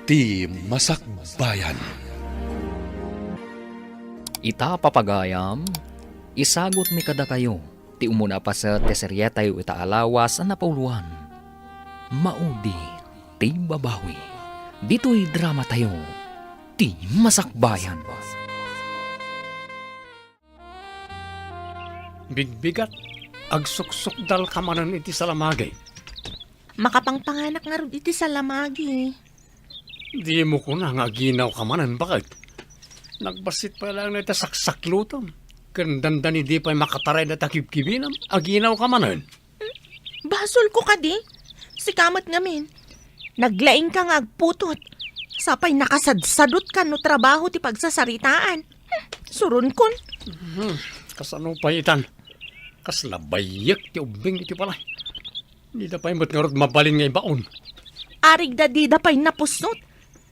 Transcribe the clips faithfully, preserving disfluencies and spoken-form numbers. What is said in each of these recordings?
Ti Masakbayan. Ita, papagayam, isagutmi kadakayo ti umuna a paset ti serietayo ita a lawas a napauloan, Maudi ti Babawi. Ditoy dramatayo, Ti Masakbayan. Bigbigat, agsuksukdalka manen iti salamagi. Makapangpanganak ngarud iti salamagi. Dimo kuna nga aginawka manen, baket? Nagbassit pay laeng dayta saksaklutem ken dandani di pay makataray dayta kibkibinam. Aginawka manen? Basolko kadi? Sika met ngamin. Naglaingka nga agputot. Sapay nakasadsadutka no trabaho ti pagsasaritaan. Hmm, suronkon. Hmm, kasano pay itan? Kasla bayyek ti ubbing iti balay. Dida pay met ngarud mabalin nga ibaon. Arigda dida pay napusot.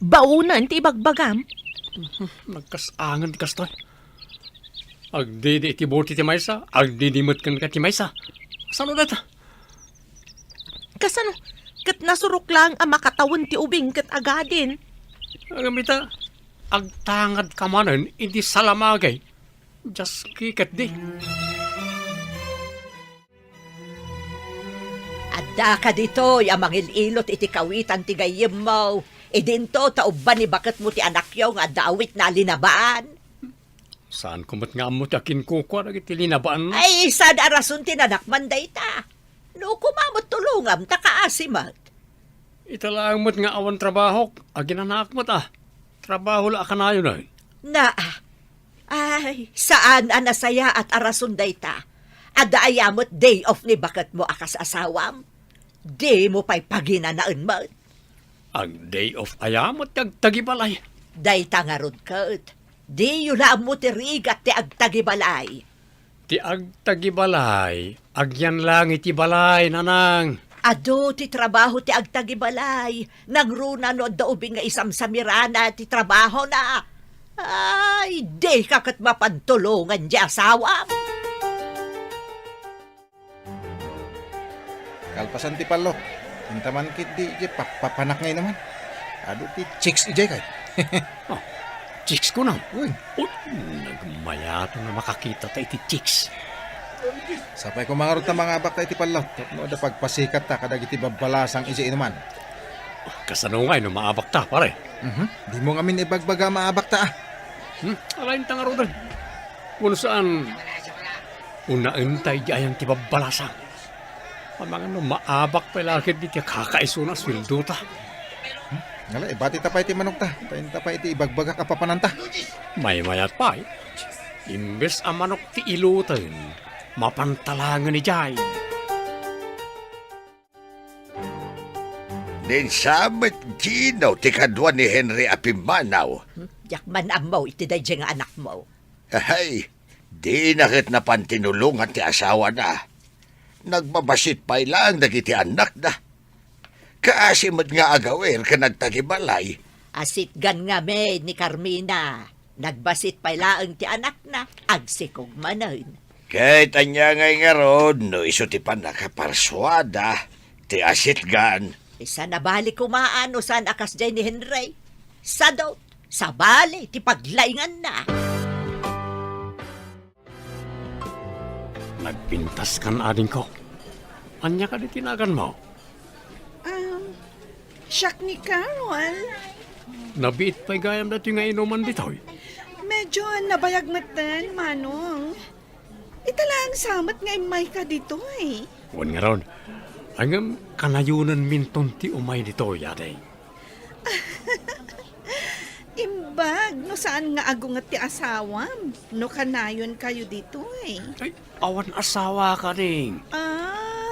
Baonen ti ibagbagam. Mhm, nagkas-angen ti kastoy. Agdidi iti buti ti maysa, agdidi met kenka ti maysa. Sano dayta? Kasano? Ket nasurok laeng a makatawen ti ubing ket agadin. Ngem ita, agtangadka manen iti salamagi. Diaski ketdi. Addaka ditoy a mangil-ilot iti kawitan ti gayyemmo. Idinto ta ubban ni baketmo ti anakyo nga adda awitna a linabaan. Saanko met nga ammo ti akinkukua dagiti linabaan? Ay, saan a rason ti nanakman dayta? No koma met tulongam ta kaasi met. Ita laeng met nga awan trabahok, aginanaak met a. Trabaho la a kanayon, ay. Na, ay, saan a nasayaat a rason dayta. Adda aya met day off ni baketmo a kas asawam? Dimo pay paginanaen met. Ag-day off aya met ti agtagibalay? Dayta ngarud ket, diyo la ammo ti rigat ti agtagibalay. Ti agtagibalay, agyan lang iti balay, nanang. Adu ti trabaho ti agtagibalay, nangruna no adda ubing nga isamsamirana ti trabahona. Ay, dika ket mapan tulongan ti asawam. Kalpasan ti pallot, inta man ketdi idiay pakpapanak nga inuman. Adu ti chicks idiay kay. Ah, chicks kunam? Uy. Uy, nagmayaten a makakitata iti chicks. Sapay koma ngarud ta mangabakta iti pallot tapno adda pagpasikatta kadagiti babbalasang idiay inuman. Kasano ngay no maabakta, pare? Mhm. Dimo ngamin ibagbaga a maabakta, a. Hmm, alainta ngaruden. Wenno saan, unaenta idiay ayan ti babbalasang. Amangan no maabak pay la ketdi ti kakaisuna a sueldota. Hmm? Ngala, ibatita pay ti manokta. Ta inta pay iti ibagbagak a papananta. Maymayat pay. Imbes a manok ti iloten, mapan talangen idiay. Ni Sam met Gino ti kadua ni Henry a pimmanaw. Hmm? Diak man ammo iti daydiay nga anakmo. Ahay, dina ket napan tinulongan ti asawana. Nagbabassit pay laeng dagiti annakda. Kaasi met nga agawir ken agtagibalay. Asitgan ngamin ni Carmina. Nagbassit pay laeng ti anakna, agsikog manen. Ket ania ngay ngarud no isu ti pannakaparsuada ti asitgan? Saan a bali koma no saan a kasdiay ni Henry. Sadu, sabali ti paglainganna. Nagpintaskan, adingko. Ania kadi ti naganmo? Um, siak ni Carol. Nabiit pay gayam datoy nga inuman ditoy. Medyo nabayag metten, Manong. Ita laeng sa met nga immayka ditoy. Wen ngarud, ngem kanayonenminton ti umay ditoy, ading. Imbag no saan nga agunget ti asawam no kanayonkayo ditoy. Ay, awan asawak, ading. Ah,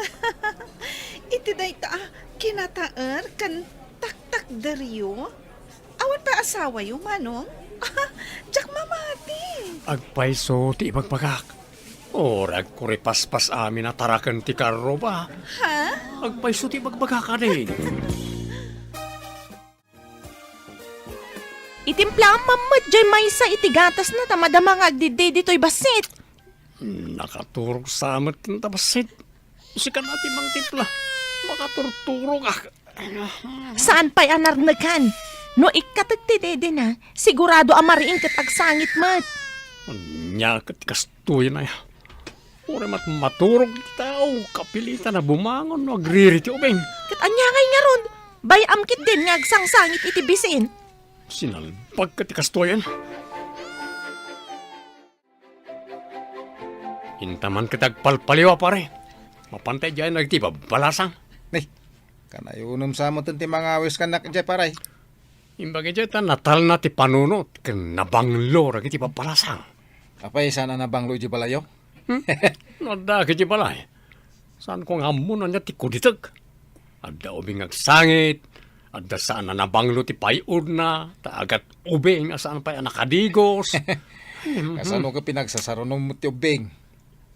iti dayta a kinataer ken taktakderyo? Awan pay asawayo, Manong? Diak mamati. Agpayso ti ibagbagak. Uray agkuripaspas amin a taraken ti karro ba? Ha? Agpayso ti ibagbagak, ading. Itimplam met diay maysa iti gatasna ta madama nga agdiddi ditoy bassit. Nakaturog sa met ti bassit. Sika na ti mangtimpla. Makaturturogak. Saan pay a narnekan? No ikkatek ti dedena, sigurado a mariing ket agsangit met. Ania ket kastoyen aya? Uray met maturog ti tao, kapilitan a bumangon no agriri ti ubing. Ket ania ngay ngarud? Bay-am ketdin nga agsangsangit iti bisin. Sinalbag ket ti kastoyen. Inta man ket agpalpaliw a, pare. Mapantay diay nagiti babbalasang. Ni, kanayon sa met ti mangawis kanak diay, pare. Imbag idiay ta natalna ti panunot ken nabanglo dagiti babbalasang. Apay, saan a nabanglo idiay balayo? Hmm? No adda ket idiay balay. Saanko nga ammo no ania ti kuditek. Adda ubing nga agsangit, adda saan a nabanglo ti pay-odna, ta agat ubing a saan pay a nakadigos. Kasano ket pinagsasarunom ti ubing?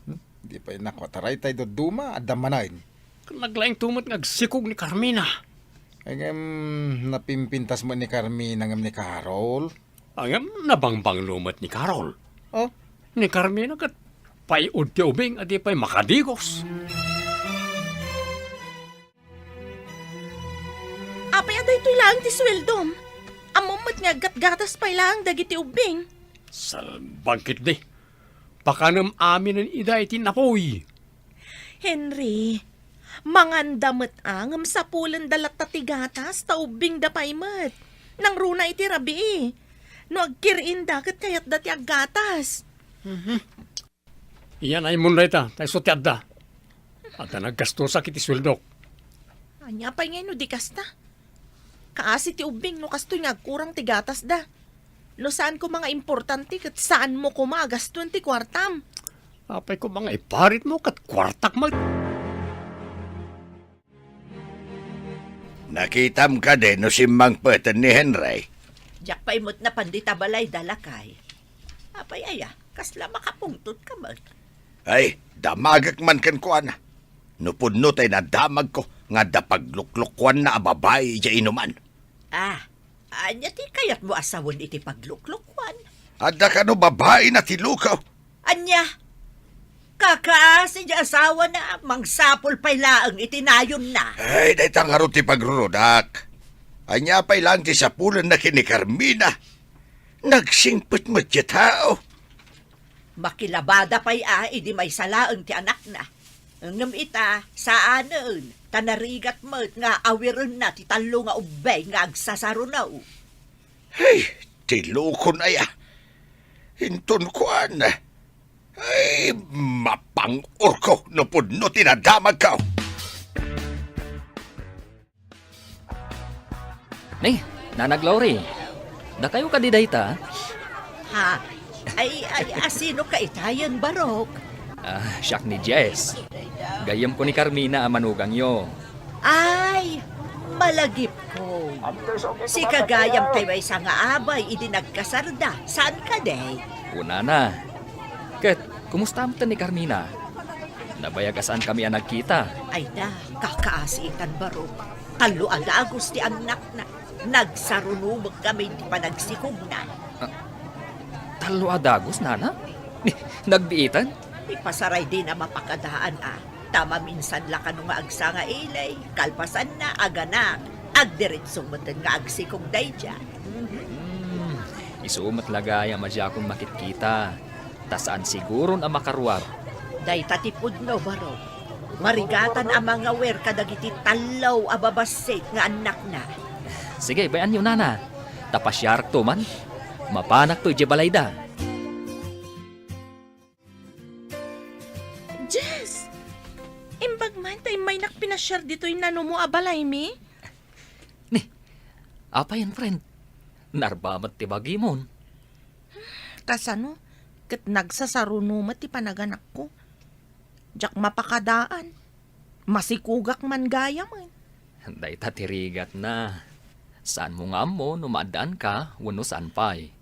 Hmm? Di pay nakuataray tay dadduma, adda manen. Naglaingto met nga agsikog ni Carmina. Ay, ngem, napimpintas met ni Carmina ngem ni Carol. Ngem, nabangbanglo met ni Carol. Oh? Ni Carmina ket pay-od ti ubing a di pay makadigos. Apay a daytoy laeng ti sueldom? Ammom met nga aggatgatas pay laeng dagiti ubbing. Salbag ketdi. Pakanem aminen ida iti napuy. Henry, manganda met a, ngem sapulenda latta ti gatas, ta ubbingda pay met. Nangruna iti rabii. No agkir-inda, ket kayatda ti aggatas. Mhm. Iyan ay mun dayta, ta isu ti adda. Adda naggastosak iti sueldok. Ania pay ngay no di kasta? Kaasi ti ubbing no kastoy nga agkurang ti gatasda. No saan koma nga importante ket saanmo koma a gastoen ti kuartam. Apay koma nga iparitmo ket kuartak met. Nakitam kadi no simmangpeten ni Henry? Diak pay met napan dita balayda, lakay. Apay aya, kasla makapungtot ka met? Ay, damagek man kenkuana. No pudno tay nadamagko nga adda pagluklokuanna a babai idiay inuman. Ah, ania ti kayatmo a sawen iti pagluklokuan? Adda kano babaina ti luko. Ania? Kakaasi ti asawana, mangsapul pay laeng iti nayonna. Ay, dayta ngarud ti pagrurudak. Ania pay laeng ti sapulenna ken ni Carmina? Nagsingpet met ti tao. Makilabada pay a idi maysa laeng ti anakna. Ngem ita, saanen, ta narigat met nga awirenna ti tallo nga ubbing nga agsasaruno. Hey, ti lukon aya. Inton kuan, ay, mapang-orko no pudno ti nadamagko. Ni, Nanang Glory, dakayo kadi dayta? Ha? Ay, ay, asino ka itayen, Barok? Ah, siak ni Jess. Gayyemko ni Carmina a manugangyo. Ay, malagipko. Sika gayam tay maysa nga abay idi nagkasarda, saan kadi? Kunana. Ket, kumusta met ni Carmina? Nabayag a saankami a nagkita. Ay da, kakaasitan, Barok. Tallo a dagus ti annakna. Nagsarunomekkami iti panagsikogna. Ah, tallo a dagus, nana? Nagbiitan? Ipasaray dina mapakadaan a. Ta maminsan la kano nga agsanga ili, kalpasanna, aganak. Agdiretso metten nga agsikog daydiay. Hmm, isu met la gayam a diakon makitkita. Ta saan siguron a makaruar. Dayta ti pudno, Barok. Marigatan a mangawir kadagiti tallo a babassit nga annakna. Sige, bay-anyo, nana. Ta pasiarakto man. Mapanakto idiay balayda. Jess! Imbag man ta immaynak pinasiar ditoy nanumo a balaymi? Ni, apayen, friend? Narba met ti bagimon. Kasano? Ket nagsasaruno met ti panaganakko. Diak mapakadaan. Masikogak man gayamen. Dayta ti rigatna. Saanmo nga ammo no maaddaanka wenno saan pay.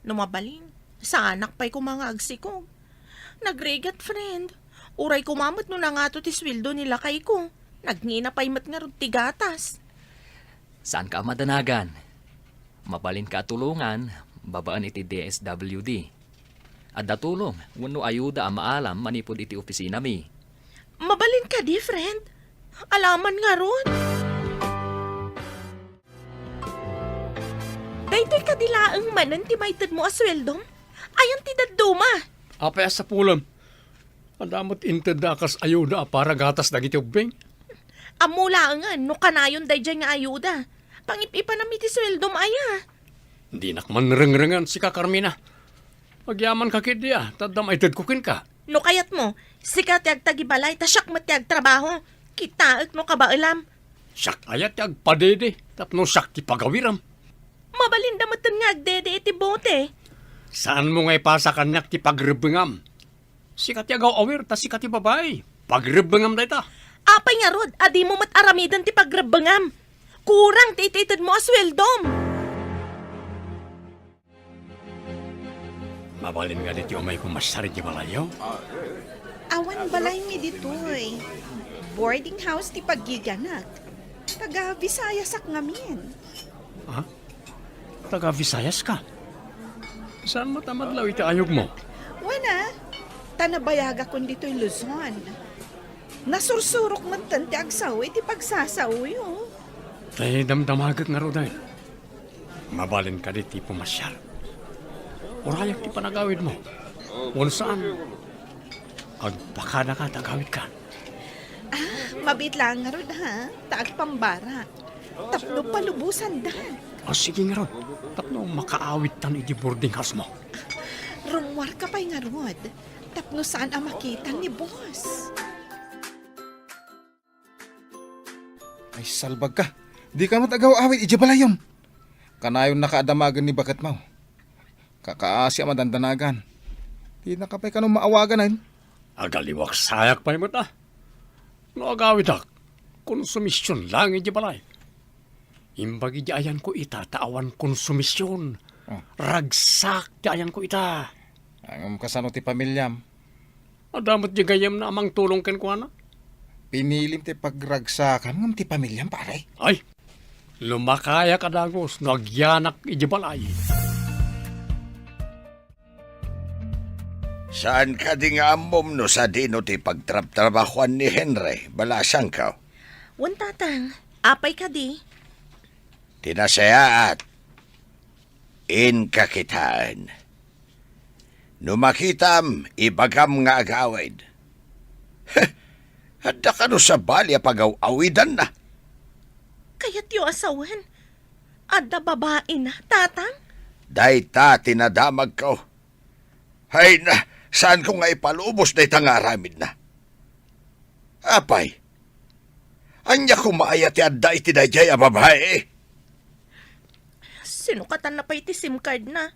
No mabalin, saanak pay koma nga agsikog. Nagrigat, friend. Uray koma met no nangato ti sueldo ni lakayko. Nagngina pay met ngarud ti gatas. Saanka a madanagan. Mabalinka a tulongan babaen iti D S W D. Adda tulong wenno ayuda a maalam manipud iti opisinami. Mabalin kadi, friend? Alaman ngarud? Ditoy kadi laeng manen ti maitedmo a sueldom? Ayan ti dadduma? Apay a sapulem? Adda met intedda a kas ayuda a para gatas dagiti ubbing? Ammo laengen no kanayon daydiay nga ayuda. Pangip-ipanam iti sueldom aya. Dinak man rengrengen, sika, Carmina. Agyamanka ketdi a, ta adda maitedko kenka. No kayatmo, sika ti agtagibalay, ta siak met ti agtrabaho. Kitaek no kabaelam. Siak aya ti agpadede, tapno siak ti pagawiram. Mabalinda metten nga agdede iti bote. Saanmo nga ipasa kaniak ti pagrebbengam? Sika ti agaw-awir, ta sika ti babai. Pagrebbengam dayta. Apay ngarud a dimo met aramiden ti pagrebbengam? Kurang ti ititedmo a sueldom. Mabalin nga ditoy umayko masiar iti balayyo? Awan balaymi ditoy. Boarding house ti paggigianak. Taga Visayasak ngamin. Ha? Taga Visayaska? Saan met a madlaw iti ayogmo? Wen a, ta nabayagakon ditoy Luzon. Nasursurok metten ti agsao iti pagsasaoyo. Tay damdamagek ngarud, ay. Mabalin kadi ti pumasiar? Urayak ti panagawidmo. Wenno saan, agpakadaka ta agawidka. Ah, mabiit laeng ngarud, ha? Ta agpambarak. Tapno palubosandak. O, sige ngarud. Tapno makaawidtan iti boarding house-mo. Rummuarka pay ngarud. Tapno saan a makita ni boss. Ay, salbagka. Dika met agaw-awid idiay balayom. Kanayonnaka a damagen ni baketmo. Kakaasi a madandanagan. Dinaka pay kano maawaganen. Agaliwak sayak pay met a. No agawidak, konsumision laeng idiay balay. Imbag idiay ayanko ita ta awan konsumision. Oh. Ragsak ti ayanko ita. Ngem kasano ti pamiliam? Adda met di gayyemna a mangtulong kenkuana. Pinilim ti pagragsakam ngem ti pamiliam, pare. Ay, lumakayak a dagus no agyanak idiay balay. Saan kadi nga ammom no sadino ti pagtrabtrabahoan ni Henry, balasangko? Wen, Tatang. Apay kadi? Ti nasayaat, inka kitaen. No makitam, ibagam nga agawid. Heh, adda kano sabali a pagaw-awidanna? Kayatyo a sawen, adda babaina, Tatang? Dayta ti nadamagko. Hay na, saanko nga ipalubos dayta nga aramidna. Apay, ania koma aya ti adda iti daydiay a babai? Sinukatanna pay ti sim cardna.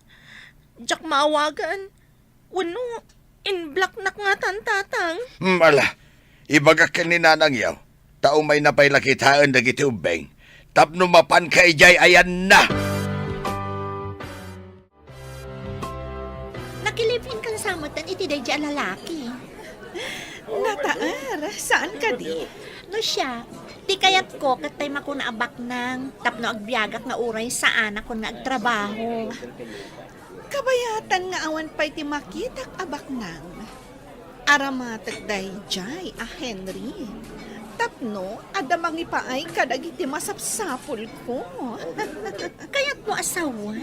Diak maawagan. Wenno, in-blocknak ngatan, Tatang. Hmm, ala, ibagak ken ni nanangyo, ta umayna pay la kitaen dagiti ubbing tapno mapanka idiay ayanna. Nakilive-in kan sa metten iti daydiay a lalaki. Nataer, saan kadi? No siak, ti kayatko ket tay makuna a baknang tapno agbiagak nga uray saanakon nga agtrabaho. Kabayatan nga awan pay ti makitak a baknang. Aramatek daydiay a Henry. Tapno adda mangipaay kadagiti masapsapulko. Kayatmo a sawen?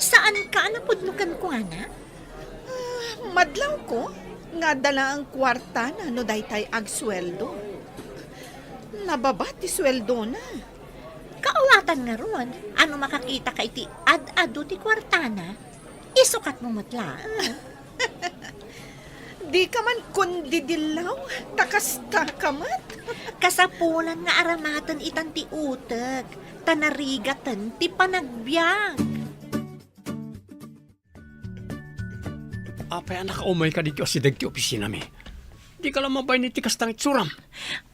Saanka a napudno kenkuana? Ah, madlawko nga adda laeng kuartana no daytay agsueldo. Nababa ti sueldona. Kaawatan ngarud, a no makakitaka iti ad-adu ti kuartana, isukatmo met laeng. Dika man kondidillaw, ta kastaka met. Kasapulan nga aramaten itan ti utek, ta narigaten ti panagbiag. Apay a nakaumayka ditoy asideg ti opisinami? Dika la mabain iti kasta nga itsuram.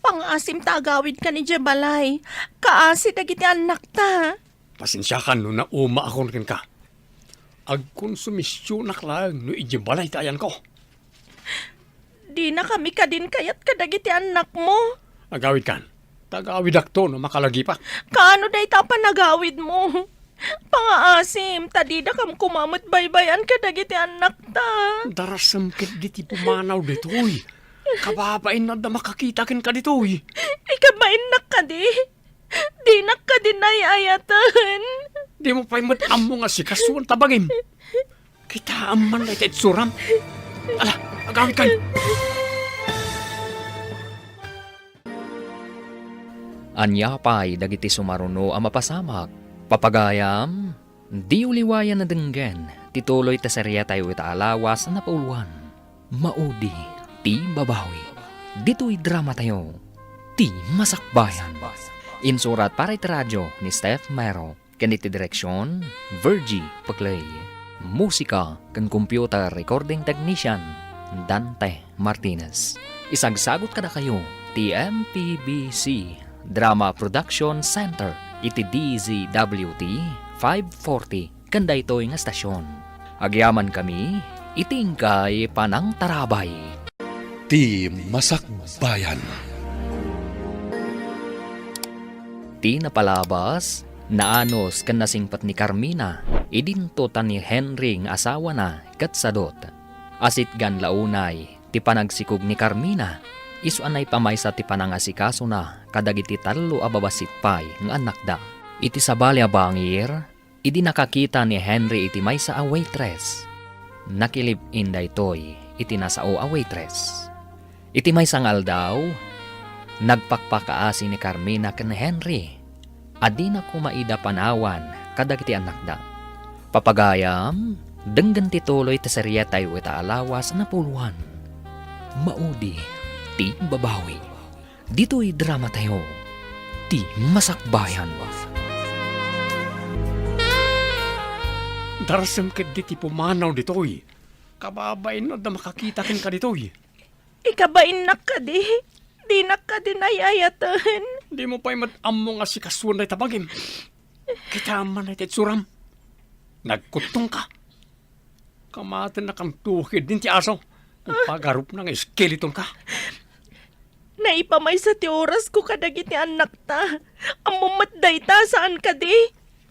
Pangaasim ta agawidkan idiay balay. Kaasi dagiti annakta. Pasensiakan no naumaakon kenka. Agkonsumisionak laeng no idiay balay ti ayanko. Dinakami kadin kayat kadagiti annakmo. Agawidkan. Ta agawidakto no makalagipak. Kaano dayta a panagawidmo? Pangaasim, ta didakam koma met baybay-an kadagiti annakta. Darasem ketdi ti pumanaw ditoy. Kababain no adda makakita kenka ditoy. Ikabainnak kadi? Dinak kadi nay-ayaten. Dimo pay met ammo nga sikasuan ta bagim. Kitaem man dayta itsuram. Ala, agawidkan. Ania pay dagiti sumaruno a mapasamak? Papagayam, diyo liwayan a denggen ti tuloy ta seriatayo ita a lawas a napauluan. Maudi ti babawi. Ditoy dramatayo, Ti Masakbayan. Insurat para iti radio ni Steph Mero. Ken iti direksion, Virgie Paclay. Musika ken computer recording technician, Dante Martinez. Isagsagut kadakayo ti M P B C Drama Production Center iti D Z W T five forty ken daytoy nga estasion. Agyamankami iti inkay panangtarabay. Ti Masakbayan. Ti napalabas, naanus ken nasingpet ni Carmina, idinto ta ni Henry nga asawana ket sadut. Asitgan la unay ti panagsikog ni Carmina, isu a naipamaysa ti panangasikasona kadagiti tallo a babassit pay nga annakda. Iti sabali a bangir, idi nakakita ni Henry iti maysa a waitress, nakilib-in daytoy iti nasao a waitress. Iti maysa nga aldaw, nagpakpakaasi ni Carmina ken ni Henry a dina koma ida panawan kadagiti annakda. Papagayam, denggen ti tuloy ti seriatayo ita a lawas a napauluan. Maudi ti babawi. Ditoy dramatayo, Ti Masakbayan. Darasem ketdi ti pumanaw ditoy. Kababain no adda makakita kenka ditoy. Ikabainnak kadi? Dinak kadi nay-ayaten? Dimo pay met ammo nga sikasuan dayta bagim. Kitaem man dayta itsuram. Nagkuttongka. Kamatennakanto ketdin ti aso. Pagarupna nga iskeletonka. Naipamaysa ti orasko kadagiti annakta. Ammom met dayta, saan kadi?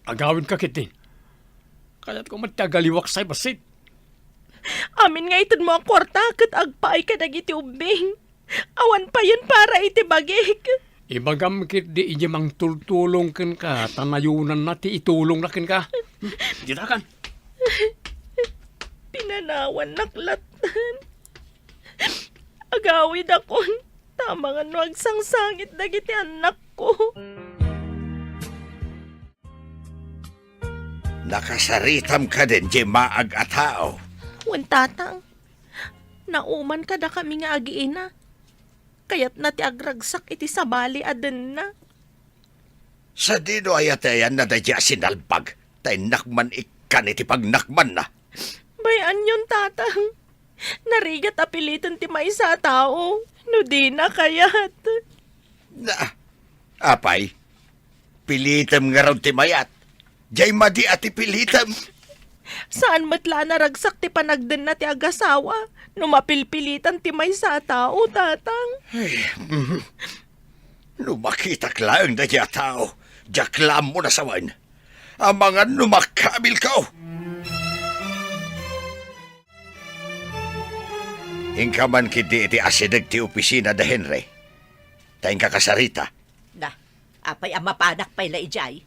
Agawidka ketdin. Kayatko met ti agaliwak say bassit. Amin nga itedmo a kuarta ket agpaay kadagiti ubbing. Awan payen para iti bagik. Ibagam ketdi idiay mangtultulong kenka, ta nayonanna ti itulongna kenka. Ditakan. Pinanawannak lattan. Agawidakon, ta amangan no agsangsangit dagiti annakko. Nakasaritam kadin diay maag a tao? Wen, Tatang. Nauman kadakami nga agiina. Kayatna ti agragsak iti sabali a denna. Sadino aya ti ayanna daydiay a sinalbag, ta innak man ikkan iti pagnakmanna? Bay-anyon, Tatang. Narigat a piliten ti maysa a tao, no dina kayat. Na, apay, pilitem ngarud ti mayat. Diay madi a ti pilitem. Saan met la a naragsak ti panagdenna ti agasawa no mapilpilitan ti maysa a tao, Tatang. Ay, mhm. No makitak laeng daydiay a tao, diak la ammo nasawen. Amangan no makabilko. Inka man ketdi iti asideg ti opisina da Henry. Ta inka kasarita. Na, apay a mapanak pay la idiay?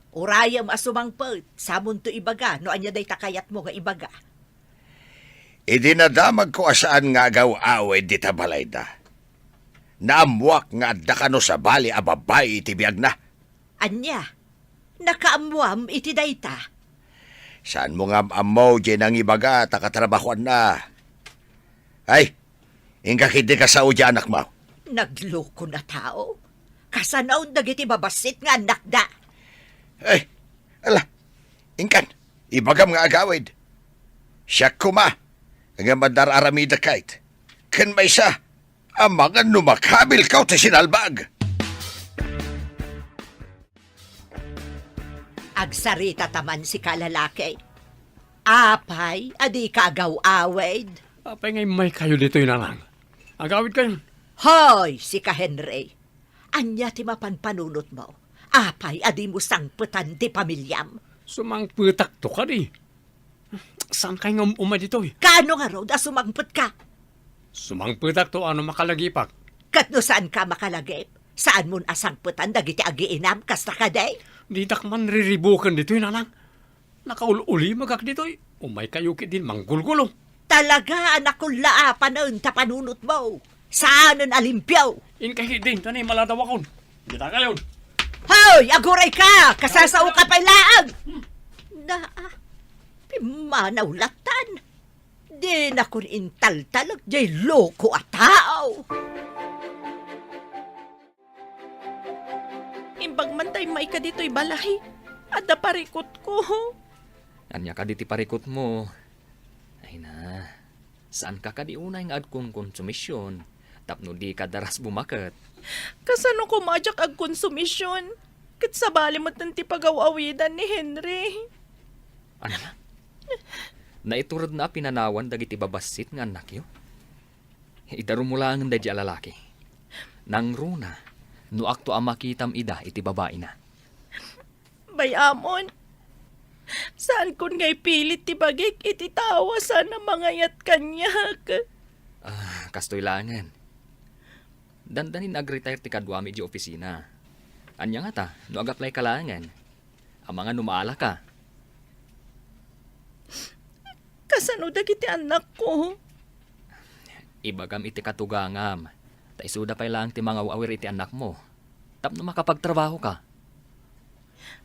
Urayem a sumangpet, samonto ibaga no ania dayta kayatmo nga ibaga. Idi nadamagko a saan nga agaw-awid dita balayda, naammoak nga adda kano sabali a babbai iti biagna. Ania? Nakaammoam iti dayta? Saanmo nga am-ammo diay nangibaga ta katrabahoanna? Ay, inka ketdi kasao diay anakmo. Nagloko a tao. Kasanaon dagiti babassit nga annakda. Ay, ala, inkan, ibagam nga agawid. Siak koma, ngem adda ar-aramidek kayt. Ken maysa, amangan no makabilko ti sinalbag. Agsarita ta man sika, lalaki. Apay a dika agaw-awid? Apay nga immaykayo ditoy, nanang? Agawidkayon. Hoy, sika, Henry. Ania ti mapanpanunotmo? Apay a dimo sangpetan ti pamiliam? Sumangpetakto kadi. Saankay nga um-, umay ditoy? Kaano ngarud a sumangpetka? Sumangpetakto a no makalagipak. Ket no saanka makalagip, saanmon a sangpetan dagiti agiinam kasta kadi? Ditak man riribuken ditoy, nanang. Nakaul-ulimagak ditoy. Umaykayo ketdin manggulgulo. Talaga a nakullaapanen ta panunotmo. Saanen a limpio. Inka ketdin, ta naimaladawakon. Ditakayon. Hoy, agurayka! Kasasaoka pay laeng! Naa, pimmanaw latan. Dinakon intaltalek jay loko a tao. Imbag man ta immayka ditoy balay, adda parikutko. Ania kadi ti parikutmo? Ay na, saanka kadi unay nga agkonkonsumision tapno dika daras bumaket? Kasano koma diak agkonsumision? Ket sabali met ti pagaw-awidan ni Henry. Ania? Naituredna a pinanawan dagiti babassit nga annakyo? Idarumo laengen daydi a lalaki. Nangruna no akto a makitam ida iti babaina. Bay-amon, saankon nga ipilit ti bagik iti tao a saan a mangayat kaniak. Ah, kastoy laengen. Dandanin nag-retire ti kaduami idiay opisina. Ania ngata no ag-apply ka laengen? Amangan no maalaka. Kasano dagiti annakko? Ibagam iti katugangam, ta isuda pay laeng ti mangaw-awir iti annakmo, tapno makapagtrabahoka.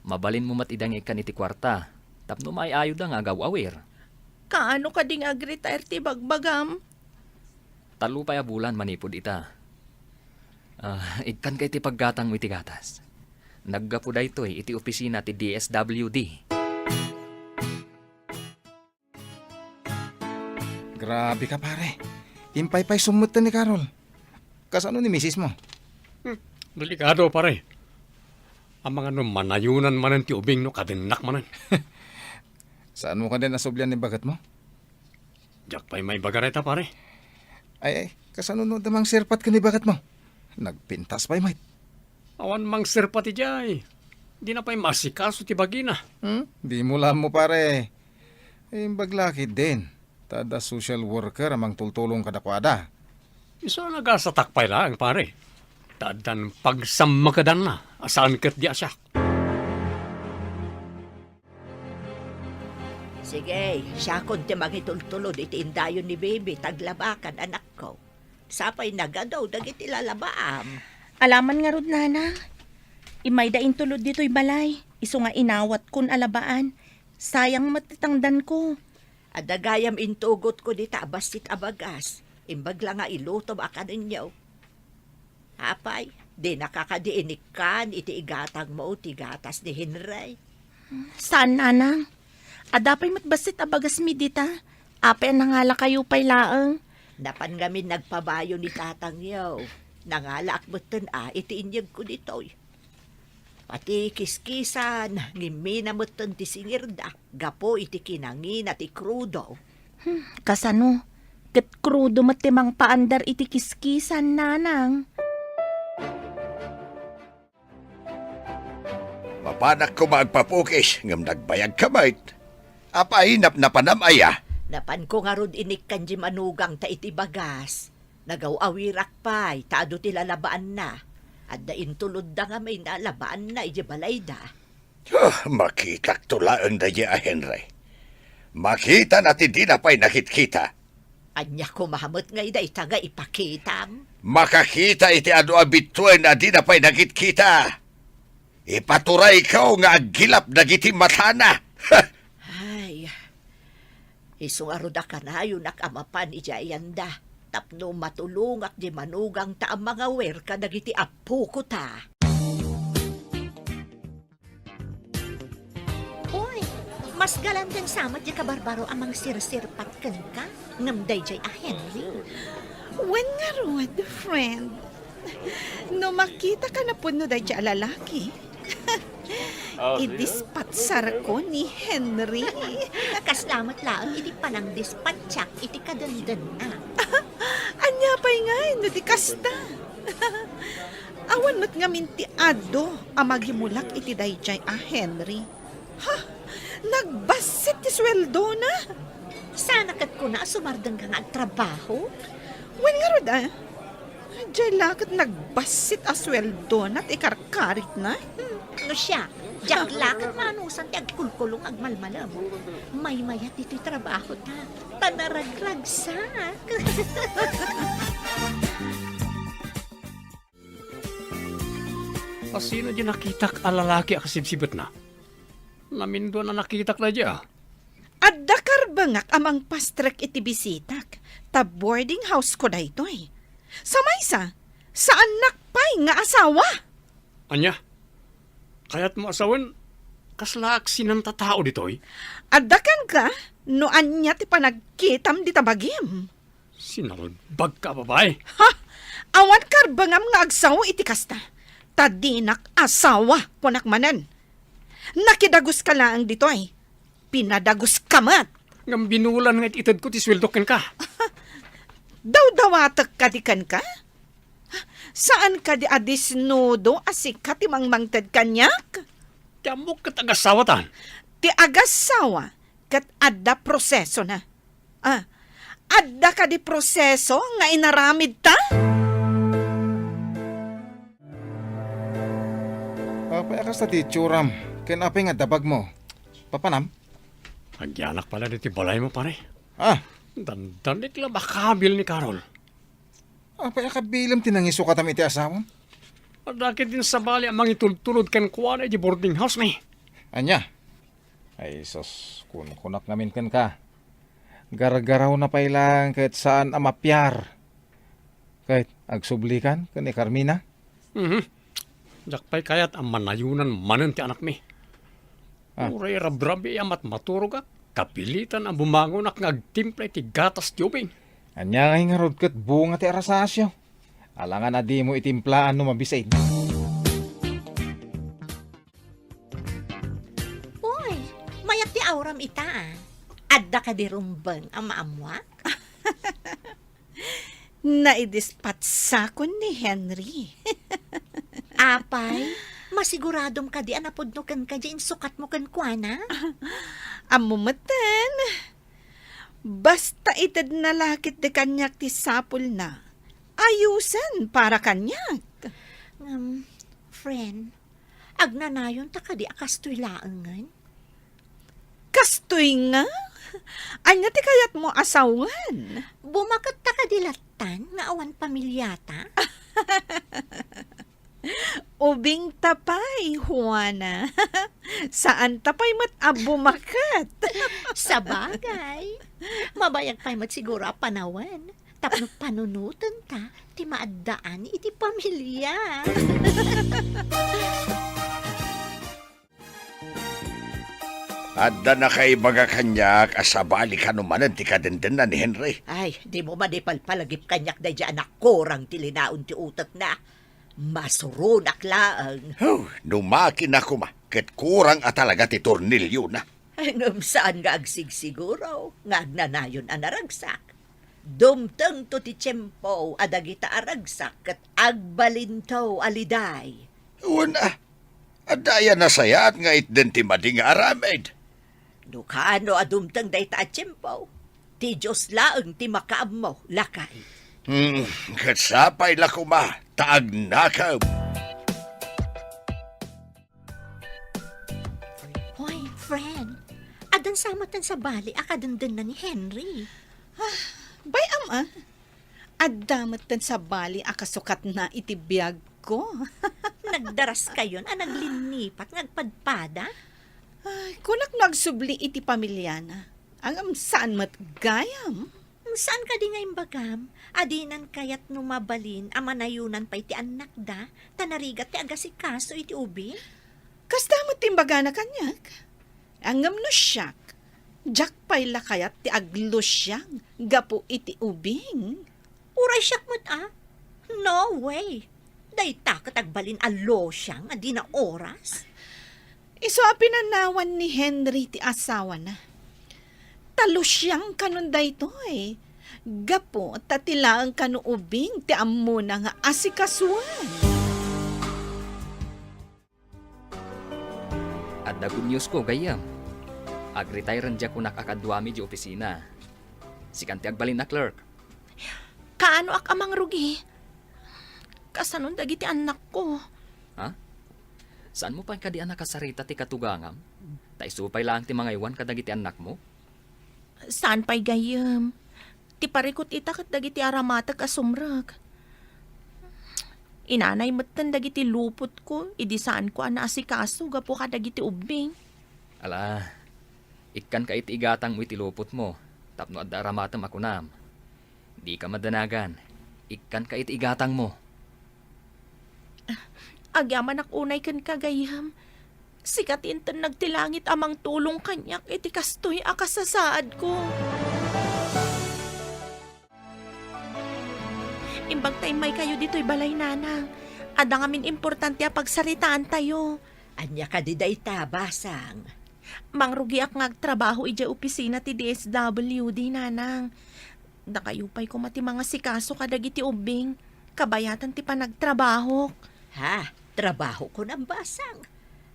Mabalinmo met ida nga ikkan iti kuarta, tapno maay-ayoda nga agaw-awir. Kaano kadi nga ag-retire ti bagbagam? Tallo pay a bulan manipud ita. Ah, ikkanka iti paggatangmo iti gatas. Naggapu daytoy iti opisina ti D S W D. Grabe ka, pare. Impaypaysom metten ni Carol. Kasano ni misismo? Hmm, delikado, pare. Amangan no manayonan manen ti ubing no kadennak manen. Saanmo kadin a sublian ni bagetmo? Diak pay maibaga dayta, pare. Ay, ay, kasano no adda mangserpat ken ni bagetmo? Nagpintas pay met. Awan mangserpat idiay. Dina pay maasikaso ti bagina. Hmm? Dimo la ammo, pare. Imbag la ketdin, ta adda social worker a mangtultulong kadakuada. Isu a nagasatak pay laeng, pare. Ta addan pagsammakedanna a saan ketdi a siak. Sige, siakon ti mangitultulod iti indayon ni Bibi ta aglabakan, anakko. Sapay nagadu dagiti lalabaam. Alaman ngarud, Nanang. Immayda intulod ditoy balay, isu nga inawatkon a labaan. Sayang met ti tangdanko. Adda gayam intugotko dita a bassit a bagas. Imbag la nga ilutom a kanenyo. Apay, dinaka kadi inikkan iti igatangmo ti gatas ni Henry? Saan, Nanang. Adda pay met bassit a bagasmi dita. Apay a nangalakayo pay laeng? Napan ngamin nagpabayo ni tatangyo. Nangalaak metten a iti inyegko ditoy. Pati kiskisan, ngimmina metten ti singirda gapu iti kinangina ti krudo. Hmm, kasano? Ket krudo met ti mangpaandar iti kiskisan, Nanang. Mapanak koma agpapukis, ngem nagbayagka met. Apay, napnapanam aya? Napanko ngarud inikkan di manugangta iti bagas. Nagaw-awirak pay ta adu ti lalabaanna. Adda intulodda ngamin a labaanna idiay balayda. Huh, makitakto laeng daydiay a Henry. Makitana ti dina pay nakitkita. Ania koma met ngay dayta nga ipakitam? Makakita iti adu a bituen a dina pay nakitkita. Ipaturayko nga aggilap dagiti matana. Ay, isu ngarud a kanayonak a mapan idiay ayanda tapno matulongak di manugangta a mangawer kadagiti appoko ta. Uy, mas galanteng sa met di kabarbaro a mangsirsirpat kenka, ngem daydiay a Henry. Wen ngarud, friend. No makitaka na pudno daydiay a lalaki, idispatsarko ni Henry. Kasla met laeng iti panangdispatsak iti kadendenna. Ania pay ngay no di kasta? Awan met ngamin ti adu a magimulak iti daydiay a Henry. Ha? Nagbassit ti sueldona? Sana ket kuna a sumardengka nga agtrabaho? Wen ngarud, a. Diay la ket nagbassit a sueldona ti ikarkaritna. Hmm, no siak, diak la ket manusan ti agkulko Tulong agmalmalem. Maymayat ditoy trabahota. Ta naragragsak. A, sino di nakitak a lalaki a kasibsibetna? Namindua a nakitak daydi a. Adda karbengak a mangpastrek iti bisitak, ta boarding house ko daytoy. Sa maysa, saannak pay nga asawa. Ania? Kayatmo a sawen, kaslaak sinanta tao ditoy? Adda kenka no ania ti panagkitam dita bagim. Sinalbagka a babai. Ha? Awan karbengam nga agsao iti kasta. Ta dinak asawa, kunak manen. Nakidaguska laeng ditoy. Pinadaguska met. Ngem binulan nga it-itedko ti sueldok kenka. Dawdawatek kadi kenka? Saan kadi a disnudo a sika ti mangmangted kaniak? Ti ammok ket agasawatan. Ti agasawa ket adda prosesona. Ah, adda kadi proseso nga inaramidta? Apay a kasta ti itsuram? Ken apay nga dabagmo? Papanam? Agyanak pala ditoy balaymo, pare. Ah. Dandanik la makabil ni Carol. Apay a kabilem ti nangisukatam iti asawam? Adda ketdin sabali a mangitultulod kenkuana iti boarding house mi. Ania? Ay, sus, kunkunak ngamin kenka. Gargarawna pay laeng ket saan a mapiar. Ket agsublikan ken ni Carmina? Mhm. Diak pay kayat a manayonan manen ti anakmi. Ah. Uray rabrabii a matmaturogak, kapilitan a bumangonak nga agtimpla iti gatas ti ubing. Ania ngay ngarud ket bunga ti arasasyo? Alangan a dimo itimplaan no mabisin. Uy, mayat ti auram ita, a. Adda kadi rumbeng a maammuak? Naidispatsa kon ni Henry. Apay, masiguradom kadi a napudno kenka diay insukatmo kenkuana? Ammo metten. Basta itedna la ketdi kaniak ti sapulna, ayusen para kaniak. Ngem, friend, agnanayonta kadi a kastoy laengen? Kastoy nga? Ania ti kayatmo a sawen? Bumaketta kadi lattan nga awan pamiliata? Ubingta pay, Juana. Saanta pay met a bumaket. Sabagay. Mabayag pay met siguro a panawen tapno panunotenta ti maaddaan iti pamilia. Adda nakaibaga kaniak a sabali kano manen ti kadendenna ni Henry. Ay, dimo madi palpalagip kaniak daydiay a nakurang ti linaon ti utekna. Masuronak laeng. Huh, no makina koma, ket kurang a talaga ti torniliona. Ngem saan nga agsigsiguro nga agnanayon a naragsak. Dumtengto ti tiempo a dagita a ragsak ket agbalinto a liday. Wen a, adda aya nasayaat nga itden ti madi nga aramid? No kaano a dumteng dayta a tiempo, ti Dios laeng ti makaammo, lakay. Hmm, ket sapay la koma ta agnakem. Hoy, friend, addan sa met ti sabali a kadendenna ni Henry. Ah, bay-am, ah. Adda met ti sabali a kasukatna iti biagko. Nagdaraskayon a naglinnipat nga agpadpada? Ay, kunak no agsubli iti pamiliana. Ngem saan met gayam. Saan kadi nga imbagam a dinan kayat no mabalin a manayonan pay ti annakda, ta narigat ti agasikaso iti ubing? Kasta met ti imbagana kaniak. Ngem no siak, diak pay la kayat ti aglusiang gapu iti ubing. Uray siak met a? No way! Dayta ket agbalin a lusiang a dina oras. Isu a pinanawan ni Henry ti asawana. Ta lusiang kanon daytoy, gapu ta ti laeng kano ubing ti ammona nga asikasuen. Adda good news ko, gayyem. Agretire diay kunak a kaduami di opisina. Sikan ti agbalin a clerk. Kaanoak a mangrugi? Kasanon dagiti annakko? Ha? Saanmo pay kadi a nakasarita ti katugangam? Ta isu pay laeng ti mangaywan kadagiti annakmo? Saan pay gayyem? Ti parikut ita ket dagiti aramatek a sumrek. Inanay metten dagiti lupotko idi saanko a naasikaso gapu kadagiti ubbing. Ala, ikkanka iti igatangmo iti lupotmo tapno adda aramatem a kunam. Dika madanagan. Ikkanka iti igatangmo. Agyamanak unay kenka, gayyem. Sika ti inton nagtilangit a mangtulong kaniak iti kastoy a kasasaadko. Imbag ta immaykayo ditoy balay, nanang. Adda ngamin importante a pagsaritaantayo. Ania kadi dayta, basang? Mangrugiak nga agtrabaho idiay opisina ti D S W D, nanang. Dakayo pay koma ti mangasikaso kadagiti ubbing, kabayatan ti panagtrabahok. Ha? Trabaho kunam, basang?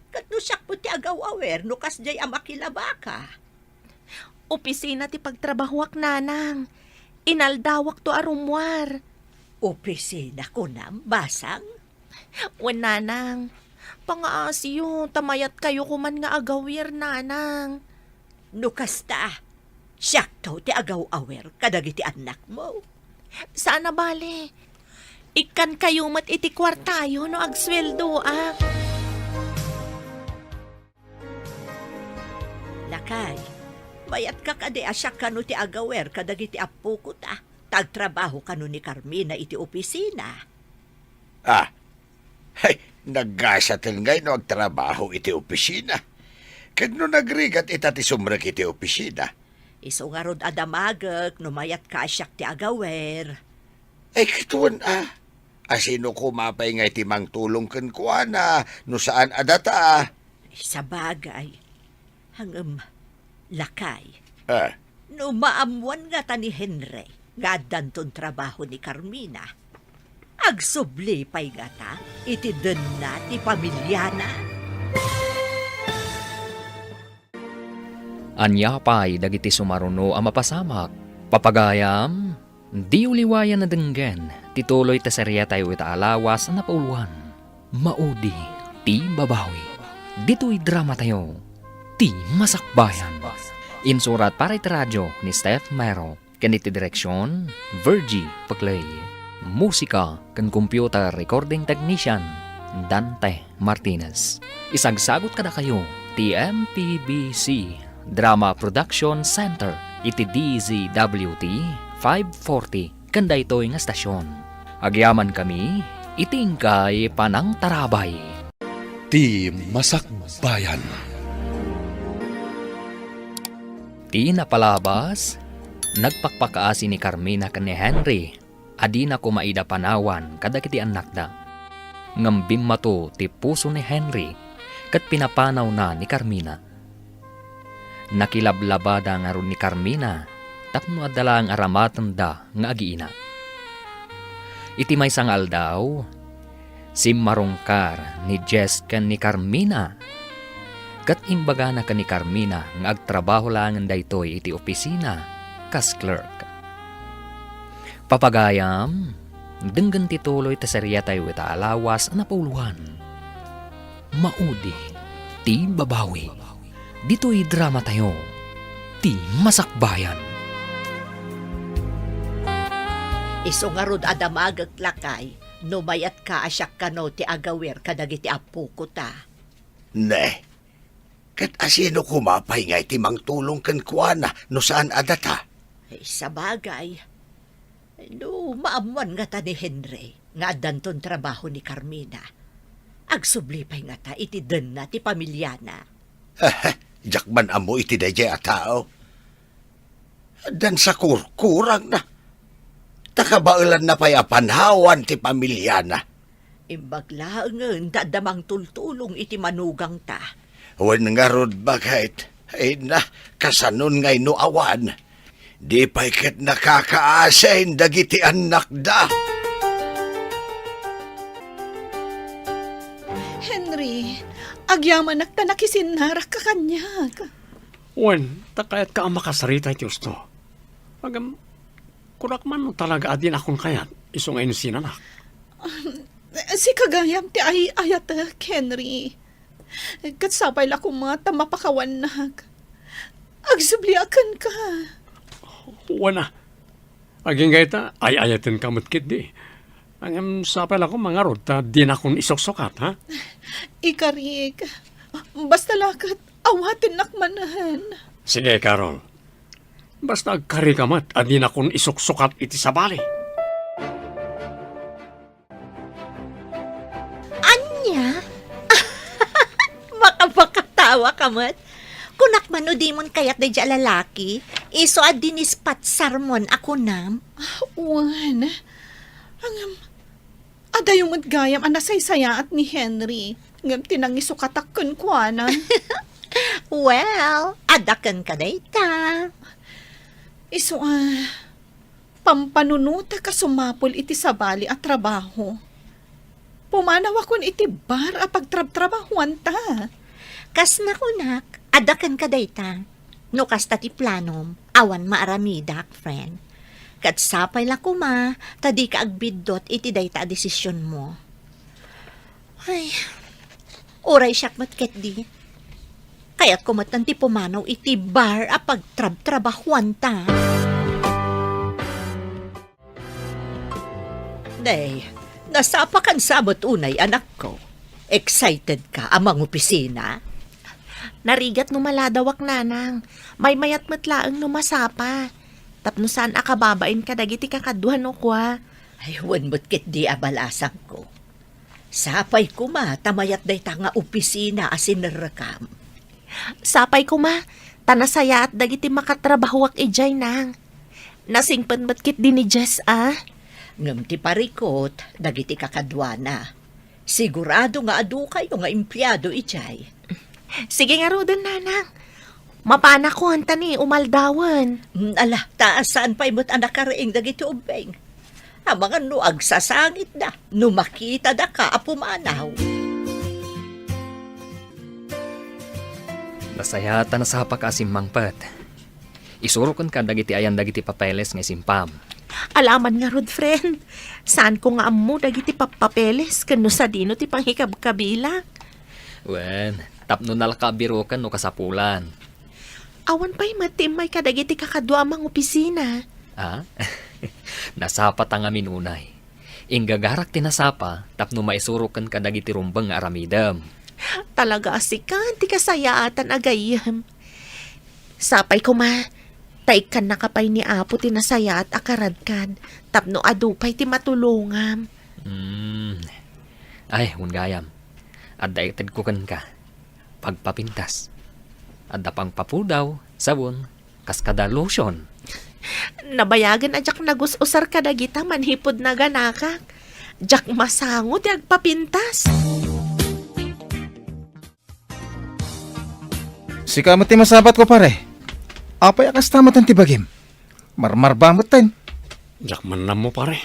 Ket no siakmo ti agaw-awer no kasdiay a makilabaka? Opisina ti pagtrabahoak, nanang. Inaldawakto a rummuar. Opisina kunam, basang? Wen, nanang. Pangaasiyo, ta mayatkayo koman nga agawer, nanang. No kasta, siakto ti agaw-awer kadagiti annakmo. Saan a bale. Ikkankayo met iti kuartayo no agsueldoak. Lakay, mayatka kadi a siak kano ti agawer kadagiti appoko ta, ta agtrabaho kano ni Carmina iti opisina? Ah, hay, naggasaten ngay no agtrabaho iti opisina. Ket no nagrigat ita ti sumrek iti opisina? Isu ngarud a damagek no mayatka a siak ti agawer. Ay, ket wen a. Asino koma pay ngay ti mangtulong kenkuana no saan a data? Ay, sabagay. Ngem, lakay. Ah. No maammuan ngata ni Henry nga addanton trabaho ni Carmina, agsubli pay ngata iti denna ti pamiliana? Ania pay dagiti sumaruno a mapasamak? Papagayam, diyo liwayan a denggen ti tuloy ti seriatayo ita a lawas a napauluan, Maudi ti Babawi. Ditoy dramatayo, Ti Masakbayan. Insurat para iti radio ni Steph Mero. Ken iti direksion, Virgie Paclay. Musika ken computer recording technician, Dante Martinez. Isagsagut kadakayo ti M P B C Drama Production Center iti D Z W T five forty ken daytoy nga estasion. Agyamankami iti inkay panangtarabay. Ti Masakbayan. Ti napalabas, nagpakpakaasi ni Carmina ken ni Henry a dina koma ida panawan kadagiti annakda. Ngem bimmato ti puso ni Henry ket pinapanawna ni Carmina. Nakilablabada ngarud ni Carmina tapno adda laeng aramatenda nga agiina. Iti maysa nga aldaw, simmarungkar ni Jess ken ni Carmina, ket imbagana ken ni Carmina nga agtrabaho laengen daytoy iti opisina kas clerk. Papagayam, denggen ti tuloy ti seriatayo ita a lawas a napauluan, Maudi ti Babawi. Ditoy dramatayo, Ti Masakbayan. Isu ngarud a damagek, lakay, no mayatka a siak kano ti agawer kadagiti appoko ta. Ne, ket asino koma pay ngay ti mangtulong kenkuana no saan a data? Ay, sabagay. No maammuan ngata ni Henry nga addanton trabaho ni Carmina, agsubli pay ngata iti denna ti pamiliana. Diak man ammo iti daydiay a tao. Addan sakurkurangna. Ta kabaelanna pay a panawan ti pamiliana. Imbag laengen ta adda mangtultulong iti manugangta. Wen ngarud, baket, ay na, kasanon ngay no awan? Di pay ket nakakaasin dagiti annakda. Henry, agyamanak ta nakisinnarak ka kaniak. Wen, ta kayatka a makasarita iti usto. Ngem, kunak man no talaga a dinakon kayat, isu nga insinanak. Um, sika gayam ti ay-ayatek, Henry. Ket sapay la koma ta mapakawannak. Agsubliak kenka. Wen a. Agingga ita, ay-ayatenka met ketdi. Ngem sapay la koma ngarud ta dinakon isuksukat, ha? Ikarik. Basta la ket awatennak manen. Sige, Carol. Basta agkarika met a dinakon isuksukat iti sabali. Ania? Makapakatawa ka met. Kunak man no dimon kayat daydiay a lalaki, isu a dinispatsarmon a kunam. Wen, ngem, adayo met gayam a nasaysayaat ni Henry, ngem ti nangisukatak kenkuana. Well, adda kenka dayta. Isu a, pampanunotek a sumapul iti sabali a trabaho. Pumanawakon iti bar a pagtrabtrabahoanta. Kas nakunak, adda kenka dayta. No kasta ti planom, awan maaramidak, friend. Ket sapay la koma ta dika agbiddut iti dayta a desisionmo. Ay, uray siak met ketdi. Kayatko met ti pumanaw iti bar a pagtrabtrabahoanta. Day, nasapakan sa met unay, anakko. Excited ka a mangopisina? Narigat no maladawak, nanang. Maymayat met laeng no masapa. Tapno saan a kababain kadagiti kakadua no kua. Ay, wen met ketdi a balasangko. Sapay koma ta mayat dayta nga opisina a sinerrekam. Sapay koma ta nasayaat dagiti makatrabahoak idiay, nang. Nasingpet met ketdi ni Jess a. Ngem ti parikut dagiti kakaduana. Sigurado nga adukayo nga empleado idiay. Sige ngaruden, nanang. Mapanakon ta ni umaldawen. Mm, ala, ta saan pay met a nakariing dagiti ubbing. Amangan no agsasangitda, no makitada ka a pumanaw. Nasayaat a nasapaka a simmangpet. Isuroken ka dagiti ayan dagiti papeles nga isimpam. Alaman ngarud, friend. Saanko nga ammo dagiti pappapeles ken no sadino ti pangikabkabilak. Wen, tapno nalaka a biroken no kasapulan. Awan pay met ti immay kadagiti kakadua a mangopisina. Ah? Nasapa ta ngamin unay. Inggagarak ti nasapa tapno maisuroken kadagiti rumbeng nga aramidem. Talaga a sika ti kasayaatan a gayyem. Sapay koma, ta ikkannaka pay ni Apo ti nasayaat a karadkad tapno adu pay ti matulongam. Hmm. Ay, wen gayam. Adda itedko kenka. Pagpapintas. Adda pangpapudaw, sabon, kas kada lotion. Nabayagen a diak nagus-usar kadagita manipud naganakak. Diak masango ti agpapintas. Sika met ti masapatko, pare. Apay a kasta met ti bagim? Marmarba met ten. Diak man ammo, pare.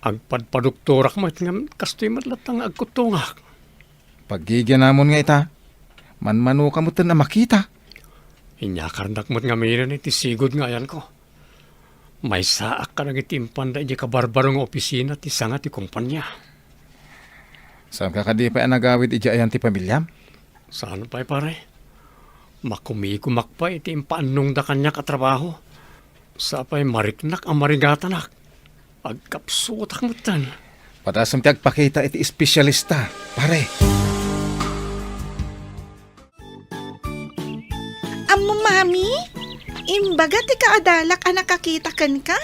Agpadpadoktorak met ngem kastoy met latta nga agkuttongak. Paggigianamon nga ita, manmanoka met ten a makita. Inyakarnak met ngaminen iti sigud nga ayanko. Maysaak kadagiti impanda idiay kabarbaro nga opisina ti sanga ti kumpania. Saanka kadi pay a nagawid idiay ayan ti pamiliam? Saan pay, pare. Makumikumak pay iti impaannongda kaniak a trabaho. Sapay mariknak a marigatanak. Agkapsutak metten. Padasem ti agpakita iti espesyalista, pare. Ammo, Mami, imbaga ti kaadalak a nakakita kenka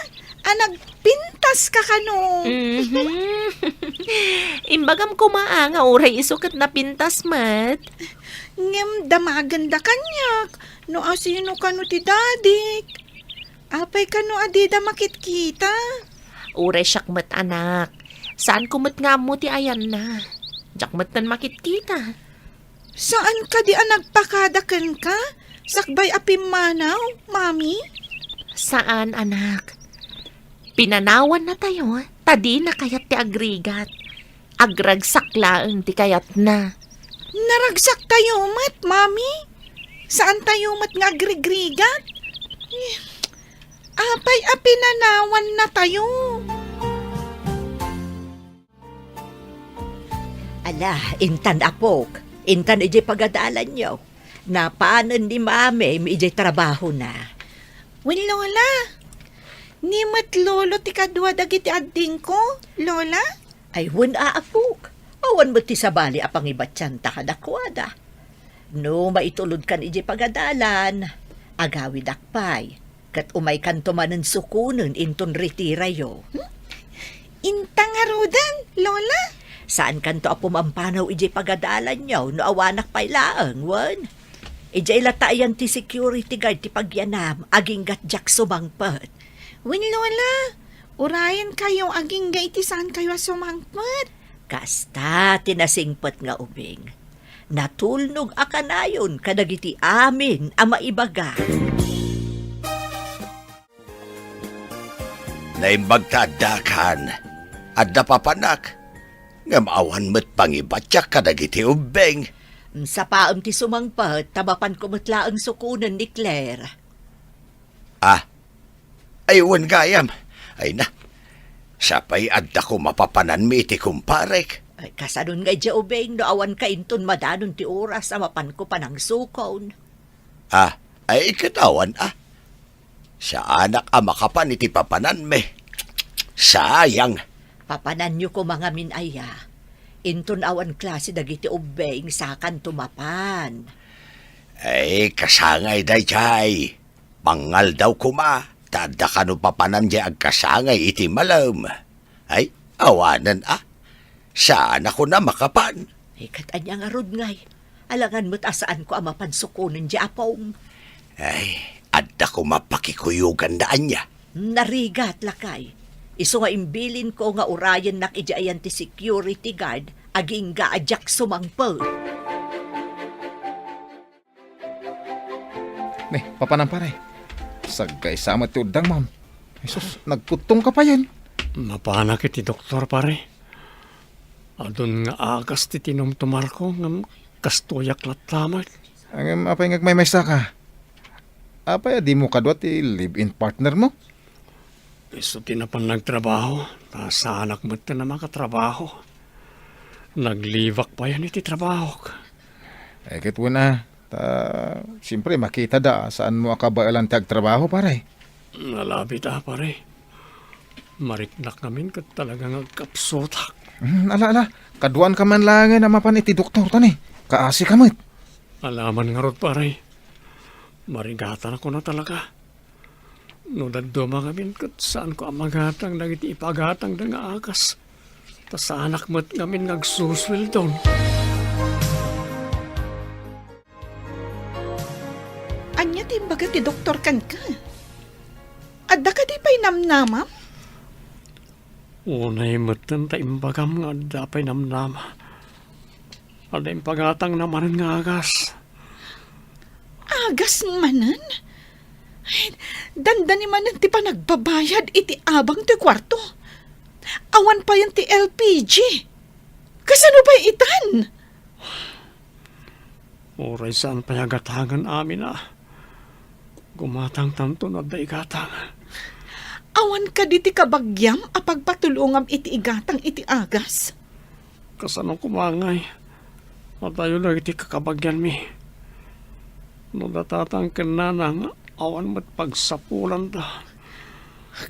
a nagpintas ka kano. Mhm. Imbagam koma a nga uray isu ket napintas met. Ngem damagenda kaniak no asino kano ti dadik. Apay kano a dida makitkita? Uray siak met, anak. Saanko met nga ammo ti ayanna. Diak metten makitkita. Saan kadi a nagpakada kenka sakbay a pimmanaw, Mami? Saan, anak. Pinanawannatayo ta dina kayat ti agrigat. Agragsak laeng ti kayatna. Naragsak tayo met, Mami. Saan tayo met nga agrigrigat? Eh, apay a pinanawannatayo? Ala, intan, apok. Intan idiay pagadalanyo, napanen ni Mami idiay trabahona. Wen, Lola, ni met Lolo ti kadua dagiti addingko, Lola? Ay, wen, aapok. Awan met ti sabali a pangibatianta kadakuada. No maitulodkan idiay pagadalan, agawidak pay, ket umaykanto manen sukonen inton retirayo. Hmm? Inta ngaruden, Lola? Saankanto a pumampanaw idiay pagadalanyo no awanak pay laeng, wen? Idiay latta ayan ti security guard ti pagyanam, agingga't diak sumangpet. Wen, Lola, urayenkayo agingga iti saankayo a sumangpet. Kasta ti nasingpet nga ubing. Natulnog a kanayon kadagiti amin a maibaga. Naimbag ta addakan, adda papanak, ngem awan met pangibatiak kadagiti ubbing. Sapaem ti sumangpet, ta mapanko met laeng sukonen ni Claire. Ah, ay, wen gayam. Ay na, sapay adda koma papananmi iti kumparek. Ay, kasanon nga idiay ubing no awanka inton madanon ti oras a mapanko panangsukon. Ah, ay, ket awan, ah. Saanak a makapan iti papananmi. Sayang. Papananyo koma ngamin aya. Inton awan klase dagiti ubbing, sakanto mapan. Ay, kasangay daydiay. Pangaldaw koma, ta adda kano papanan diay agkasangay iti malem. Ay, awanen a. Saan a kuna makapan. Ay, ket ania ngarud ngay? Alangan met a saanko a mapan sukonen diay apom. Ay, adda koma pakikuyoganda ania. Narigat, lakay. Isu nga imbilinko nga urayennak idiay ayan ti security guard, agingga a diak sumangpet. Ne, papanan, pare. Sagkaysa met ti uddang, ma'am. Jesus, nagkuttong ka payen. Napanak iti doktor, pare. Adun nga agas ti tinumtumarko, ngem kastoyak latta met. Ngem apay nga agmaymaysa ka? Apay a dimo kadua ti live-in partner mo? Isu ti napan nagtrabaho, ta saanak met a makatrabaho. Nag-leave-ak payen iti trabahok. Eh, ket wen a, ta, siyempre, makitada a saanmo a kabaelan ti agtrabaho, pare. Nalabit a, pare. Mariknak ngamin ket talaga nga agkapsutak. Hmm, ala, ala. Kaduan ka man laengen a mapan iti doktor, tani. Kaasi ka met. Alaman ngarud, pare. Marigatan a kuna talaga. No dadduma ngamin ket saanko a magatang dagiti ipagatangda nga agas, ta saanak met ngamin nga agsusueldon. Ania ti imbaga ti doktor kenka? Adda kadi pay namnamam? Unay metten ta imbagam nga adda pay namnama. Adda impagatangna manen nga agas. Agas manen? Ay, dandani manen ti panagbabayad iti abang ti kuarto. Awan payen ti L P G. Kasano pay itan? Uray saan pay a gatangen amin a. Gumatangtanto no adda igatang. Awan kadi ti kabagiam a pagpatulongam iti igatang iti agas? Kasano koma ngay? Adayo dagiti kakabagianmi. No datatan ken nanang, awan met pagsapulanda.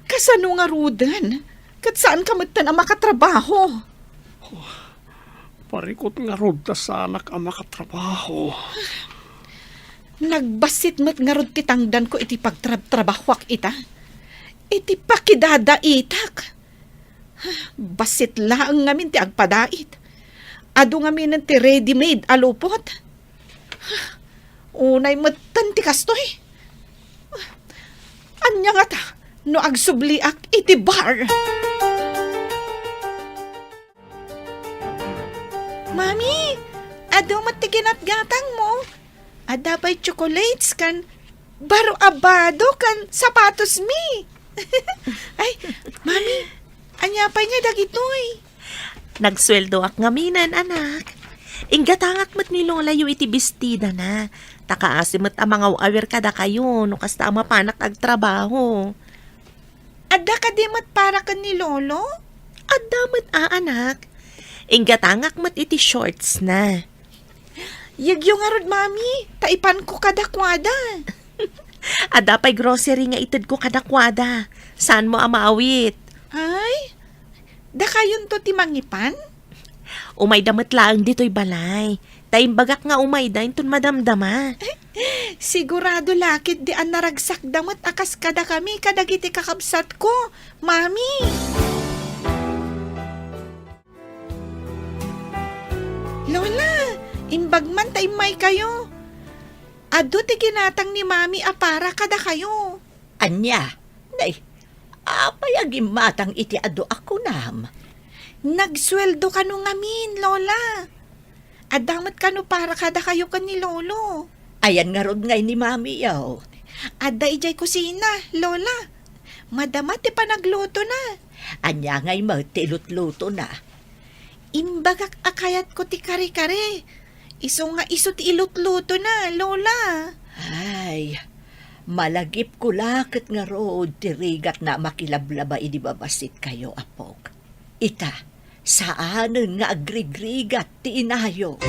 Kasano ngaruden? Ket saanka metten a makatrabaho. Parikut ngarud ta saanak a makatrabaho. Nagbassit met ngarud ti tangdanko iti pagtrabtrabahoak ita. Iti pakidadaitak. Bassit laeng ngamin ti agpadait. Adu ngaminen ti ready-made a lupot. Unay metten ti kastoy. Ania ngata no agsubliak iti bar? Mami, adu met ti ginatgatangmo. Adda pay chocolates ken baro a bado ken sapatosmi. Ay, Mami, ania pay ngay dagitoy? Nagsueldoak ngaminen, anak. Inggatangak met ni Lolayo iti bestidana. Ta kaasi met a mangaw-awir kadakayo no kasta a mapanak agtrabaho. Adda kadi met para ken ni Lolo? Adda met a, anak. Inggatangak met iti shortsna. Yegyo ngarud, Mami, ta ipanko kadakuada. Adda pay grocery nga itedko kadakuada. Saanmo a maawit? Ay, dakayonto ti mangipan? Umayda met laeng ditoy balay. Ta imbagak nga umayda inton madamdama. Sigurado la ketdi a naragsakda met a kas kadakami kadagiti kakabsatko, Mami. Lola, imbag man ta immaykayo. Adu ti ginatang ni Mami a para kadakayo. Ania? Nay, apay a gimmatang iti adu a kunam? Nagsueldo kano ngamin, Lola. Adda met kano para kadakayo ken ni Lolo. Ayan ngarud ngay ni Mamiyo? Adda idiay kusina, Lola. Madama ti panaglutona. Ania ngay met ti ilutlutona? Imbagak a kayatko ti kare-kare. Isu nga isu ti ilutlutona, Lola. Ay, malagipko la ket ngarud ti rigatna a makilablaba idi babassit kayo, apok. Ita, saanen nga agrigrigat ti inayo.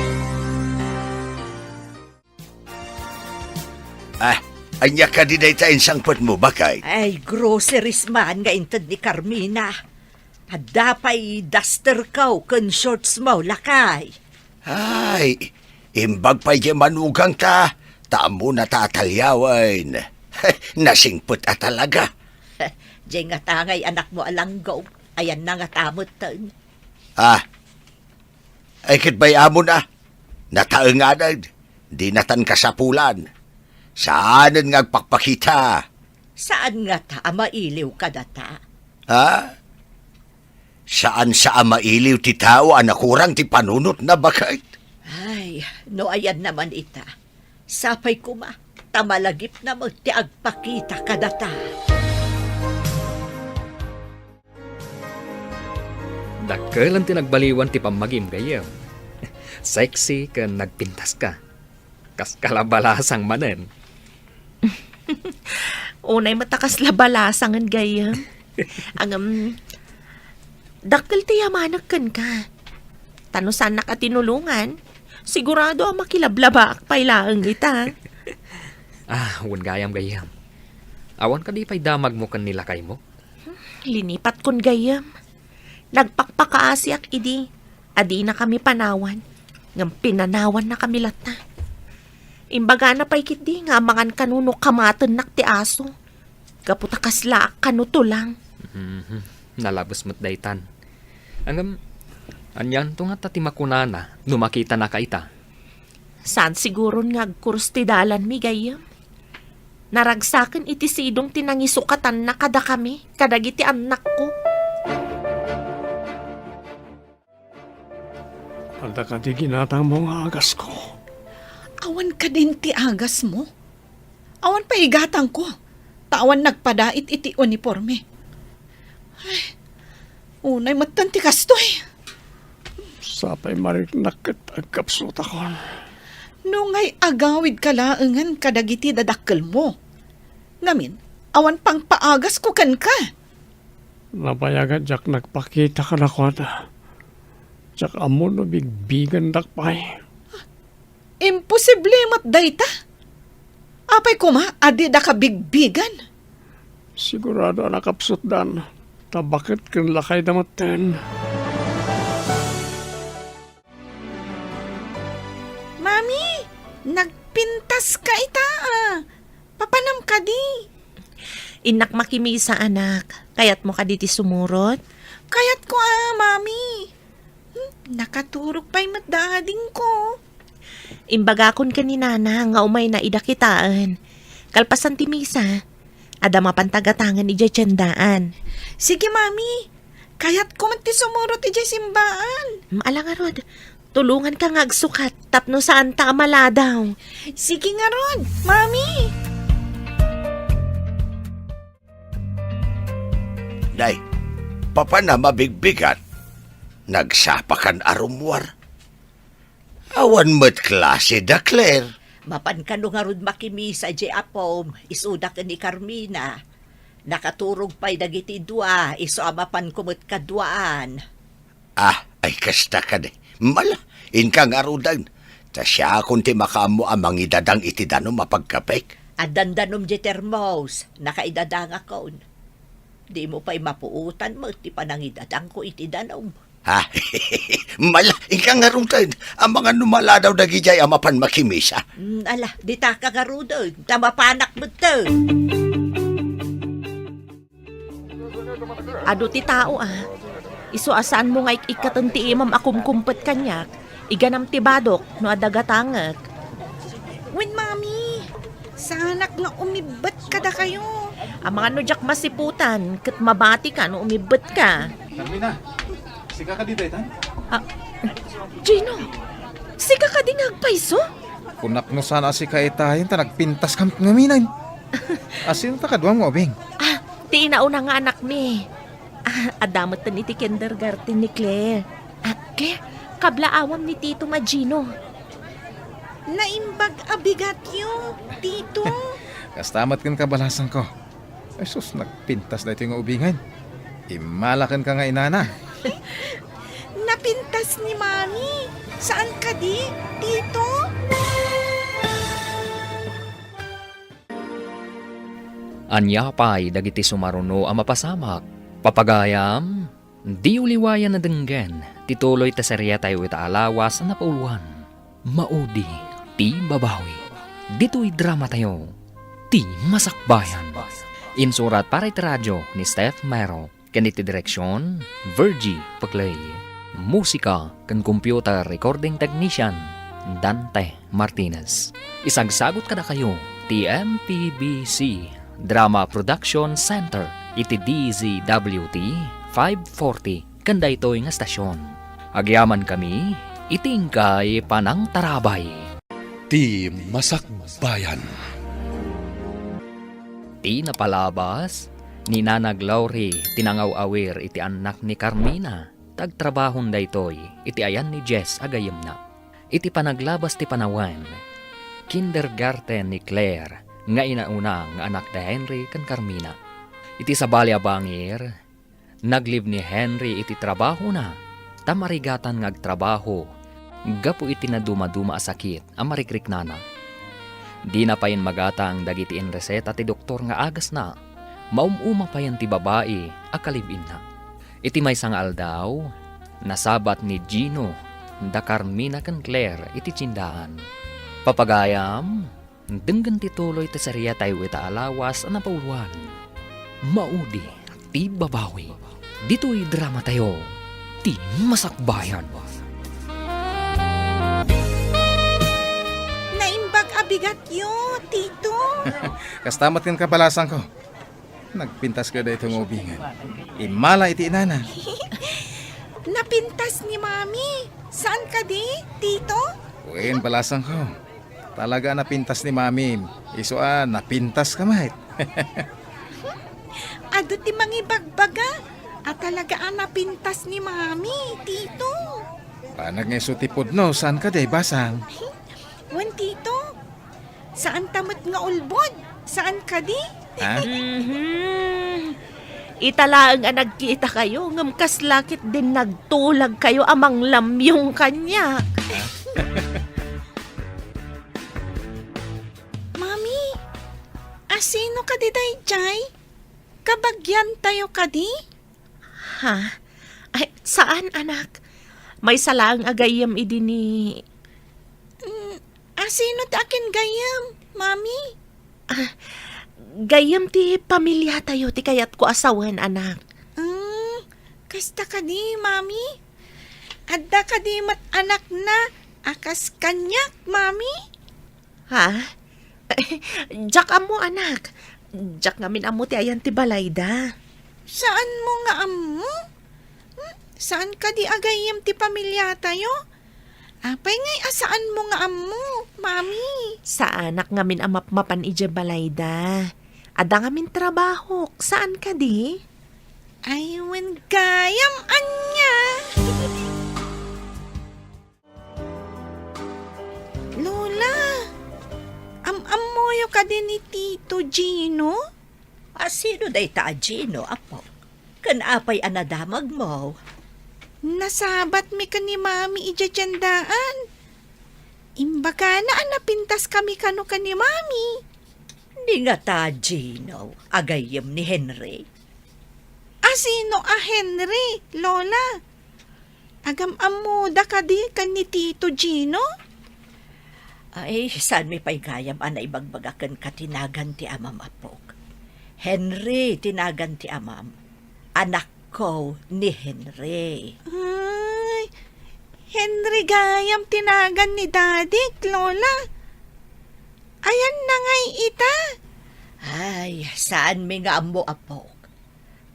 Ah, ania kadi dayta insangpetmo, baket? Ay, groceries man nga inted ni Carmina. Adda pay dusterko ken shortsmo, lakay. Ay, imbag pay diay manugangta, ta ammona ta ataliawen. Nasingpet a talaga. Diay ngata ngay anakmo a langgog, ayanna ngata metten. Ah, ay ket bay-amon a, nataenganen, dinatan kasapulan. Saanen nga agpakpakita. Saan ngata a mailiw kadata? Ha? Saan sa a mailiw ti tao a nakurang ti panunotna, baket? Ay, no ayanna man ita, sapay koma, ta malagipna met ti agpakita kadata. Dakkelen ti nagbaliwan ti pammagim, gayyem. Sexy ken nagpintaska. Kas kalabalasang manen. Unay met a kasla balasangen, gayyem. Ngem, dakkel ti yamanek kenka. Ta no saannak a tinulongan, sigurado a makilablabaak pay laeng ita. Ah, wen gayam, gayyem. Awan kadi pay damagmo ken ni lakaymo? Linipatkon, gayyem. Nagpakpakaasiak idi a dinakami panawan, ngem pinanawannakami latta. Imbagana pay ketdi nga amangan kano no kamatennak ti aso, gapu ta kaslaak kano tulang. Mhm. Nalabes met daytan. Ngem, anianto ngata ti makunana no makitanaka ita? Saan siguron nga agkurus ti dalanmi, gayyem? Naragsaken iti sidong ti nangisukatanna kadakami, kadagiti annakko. Adda kadi ginatangmo nga agasko? Awan kadin ti agasmo? Awan pay igatangko, ta awan nagpadait iti uniporme. Ay, unay metten ti kastoy. Sapay mariknak ket agkapsutakon. No ngay agawidka laengen kadagiti dadakkelmo. Ngamin, awan pangpaagasko kenka. Nabayagan diak nagpakita kadakuada. Diak ammo no bigbigandak pay. Imposible met dayta. Apay koma a didaka bigbigan? Sigurado a nakapsutdan, ta baket ken lakayda metten. Mami, nagpintaska ita, a. Papanam kadi? Innak makimisa, anak. Kayatmo kadi ti sumurot? Kayatko, a, Mami. Hmm, nakaturog pay met da adingko. Imbagakon ken ni Nana nga umayna ida kitaen. Kalpasan ti misa, adda mapan tagatangen idiay tiendaan. Sige, Mami. Kayatko met ti sumurot idiay simbaan. Mm, ala ngarud, tulonganka nga agsukat tapno saanta a maladaw. Sige ngarud, Mami. Nay, papanam a bigbigat? Nagsapakan a rummuar. Awan met klase da, Claire. Mapan kano ngarud makimisa diay apom, isuda ken ni Carmina. Nakaturog pay dagiti dua, isu a mapanko met kaduaan. Ah, ay kasta kadi. Mala, inka ngaruden. Ta siakon ti makaammo a mangidadang iti danum a pagkapek. Addan danum di termos, nakaidadangakon. Dimo pay mapuotan met ti panangidadangko iti danum. Ha? Mala, inka ngaruden. Amangan no maladaw dagidiay a mapan makimisa. Mm, ala, ditaka ngaruden, ta mapanak metten. Adu ti tao, a. Isu a saanmo nga ik-ikkaten ti imam a kumkumpet kaniak, iganam ti badok no adda gatangek. Wen, Mami, saanak nga umibbet kadakayo. Amangan no diak masiputan, ket mabatika no umibbetka. Carmina, sika kadi daytan? Ah, Gino, sika kadi nga agpayso? Kunak no saan a sika itayen ta nagpintaskam ngamin. Asino ta kaduam nga ubing? Ah, ti inauna nga anakmi. Ah, adda metten iti kindergarten ni Claire. Ah, Claire, kablaawam ni Tito nga Gino. Naimbag a bigatyo, Tito. Kasta met ken kabalasangko. Ay sus, nagpintas daytoy nga ubingen. Immala kenka nga inana. Napintas ni Mami. Saan kadi, Tito? Ania pay dagiti sumaruno a mapasamak? Papagayam, diyo liwayan a denggen ti tuloy ti seriatayo ita a lawas a napauluan. Maudi ti babawi. Ditoy dramatayo, Ti Masakbayan. Insurat para iti radio ni Steph Mero. Ken iti direksion, Virgie Paclay. Musika ken computer recording technician, Dante Martinez. Isagsagut kadakayo ti M P B C Drama Production Center iti D Z W T five forty ken daytoy nga estasion. Agyamankami iti inkay panangtarabay. Ti Masakbayan. Ti napalabas, ni Nanag Lauri ti nangaw-awir iti annak ni Carmina, ta agtrabahon daytoy iti ayan ni Jess a gayyemna. Iti panaglabas ti panawen, kindergarten ni Claire nga inauna nga anak da Henry ken Carmina. Iti sabali a bangir, naglib ni Henry iti trabahona ta marigatan nga agtrabaho gapu iti nadumaduma a sakit a marikriknana. Dina payen magatang dagiti inreseta ti doktor nga agasna, maum-uma payen ti babai a kalib-inna. Iti maysa nga aldaw, nasabat ni Gino da Carmina ken Claire iti tiendaan. Papagayam, denggen ti tuloy ti seriatayo ita a lawas a napauluan. Maudi ti babawi. Ditoy dramatayo, Ti Masakbayan. Naimbag a bigatyo, Tito. Kasta met ken kabalasangko. Nagpintas ka daytoy nga ubingen. Immala iti inana. Napintas ni Mami. Saan kadi, Tito? Wen, balasangko. Talaga a napintas ni Mami. Isu a napintas ka met. Adu ti mangibagbaga a talaga a napintas ni Mami, Tito. Banag nga isu ti pudno, saan kadi, basang? Wen, Tito. Saan ta met nga ulbod? Saan kadi? Ha? Mhm. Ita laeng a nagkitakayo, ngem kasla ketdin nagtulagkayo a manglamyong kaniak. Mami, asino kadi daydiay? Kabagiantayo kadi? Ha? Ay, saan, anak? Maysa laeng a gayyem idi ni... Mm, asino ti akin gayyem, Mami? Ah, gayyem ti pamiliatayo ti kayatko a sawen, anak. Mm, kasta kadi, Mami? Adda kadi met anakna a kas kaniak, Mami? Ha? Diak ammo, anak. Diak ngamin ammo ti ayan ti balayda. Saanmo nga ammo? Hmm? Saan kadi a gayyem ti pamiliatayo? Apay ngay a saanmo nga ammo, Mami? Saanak ngamin a mapmapan idiay balayda. Adda ngamin trabahok. Saan kadi? Ay, wen gayam ania? Lola, am-ammoyo kadi ni Tito Gino? A, sino dayta a Gino, apo? Ken apay a nadamagmo? Nasabatmi ken ni Mami idiay tiendaan. Imbagana a napintaskami kano ken ni Mami. Di ngata, Gino, a gayyem ni Henry. A sino a Henry, Lola? Agam-ammoda kadi ken ni Tito Gino? Ay, saanmi pay gayam a naibagbaga kenka ti nagan ti amam, apok. Henry ti nagan ti amam. Anakko ni Henry. Ay, Henry gayam ti nagan ni Daddy, Lola. Ayanna ngay ita? Ay, saanmi nga ammo, apok.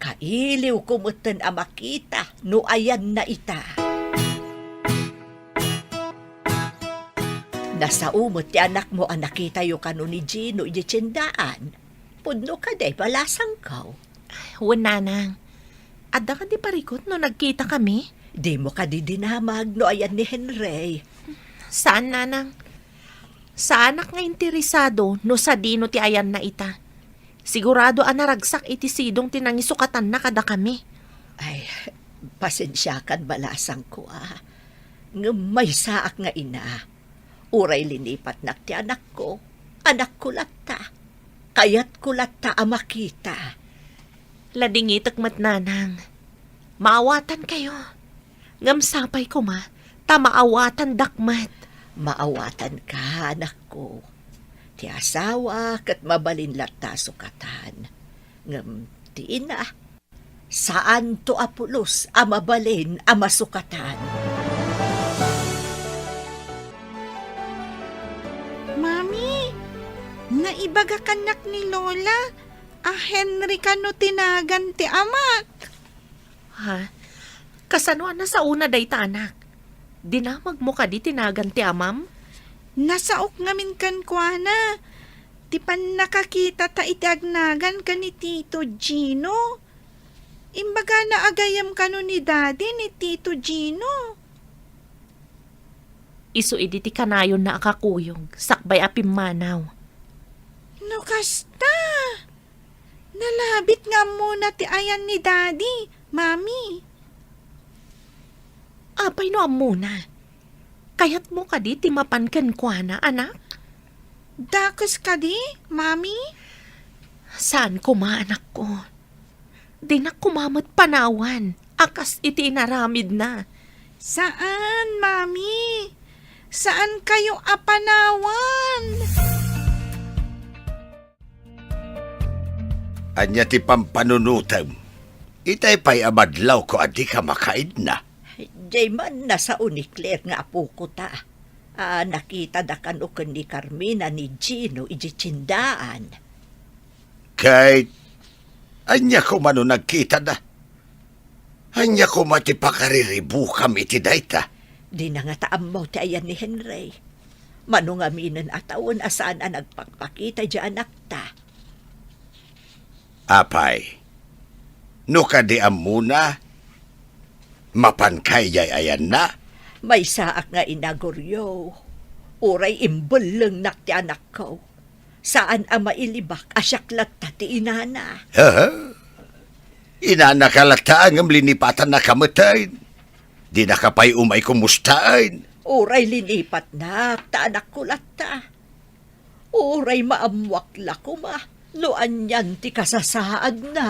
Kailiwko metten a makita no ayanna ita. Nasao met ti anakmo a nakitayo kano ni Gino idiay tiendaan. Pudno kadi, balasangko? Wen, Nanang. Adda kadi parikut no nagkitakami? Dimo kadi dinamag no ayan ni Henry? Saan, Nanang. Saanak nga interesado no sadino ti ayanna ita. Sigurado a naragsak iti sidong ti nangisukatanna kadakami. Ay, pasensiakan, balasangko, a. Ngem maysaak nga ina. Uray linipatnak ti anakko, anakko latta. Kayatko latta a makita. Ladingitek met, Nanang. Maawatankayo. Ngem sapay koma, ta maawatandak met. Maawatanka, anakko. Ti asawa ket mabalin latta a sukatan. Ngem ti ina, saanto a pulos a mabalin a masukatan. Mami, naibaga kannak ni Lola a Henry kano ti nagan ti amak. Ha? Kasano a nasaona dayta, anak? Dinamagmo kadi ti nagan ti amam? Nasaok ngamin kenkuana ti pannakakitata iti agnagan ken ni Tito Gino. Imbagana a gayyem kano ni Daddy ni Tito Gino. Isu idi ti kanayonna a kakuyog, sakbay a pimmanaw. No kasta, nalabit nga ammona ti ayan ni Daddy, Mami. Apay no ammona? Kayatmo kadi ti mapan kenkuana, anak? Dakes kadi, Mami? Saan koma, anakko. Dinak koma met panawan a kas iti inaramidna. Saan, Mami. Saankayo a panawan. Ania ti pampanunotem? Itay pay a madlawko a dika makaidna. Diay man nasao ni Claire nga apokota a nakitada kano ken ni Carmina ni Gino idiay tiendaan. Ket ania koma no nagkitada? Ania koma ti pakariribukam iti dayta? Dina ngata ammo ti ayan ni Henry. Mano ngaminen a tawen a saan a nagpakpakita idiay anakta. Apay, no kadi ammona, mapanka idiay ayanna? Maysaak nga ina, Goryo. Uray imbellengnak ti anakko. Saan a mailibak a siak latta ti inana. Aha. Inanaka latta ngem linipatannaka metten. Dinaka pay umay kumustaen. Uray linipatnak, ta anakko latta. Uray maammoak la koma no anian ti kasasaadna.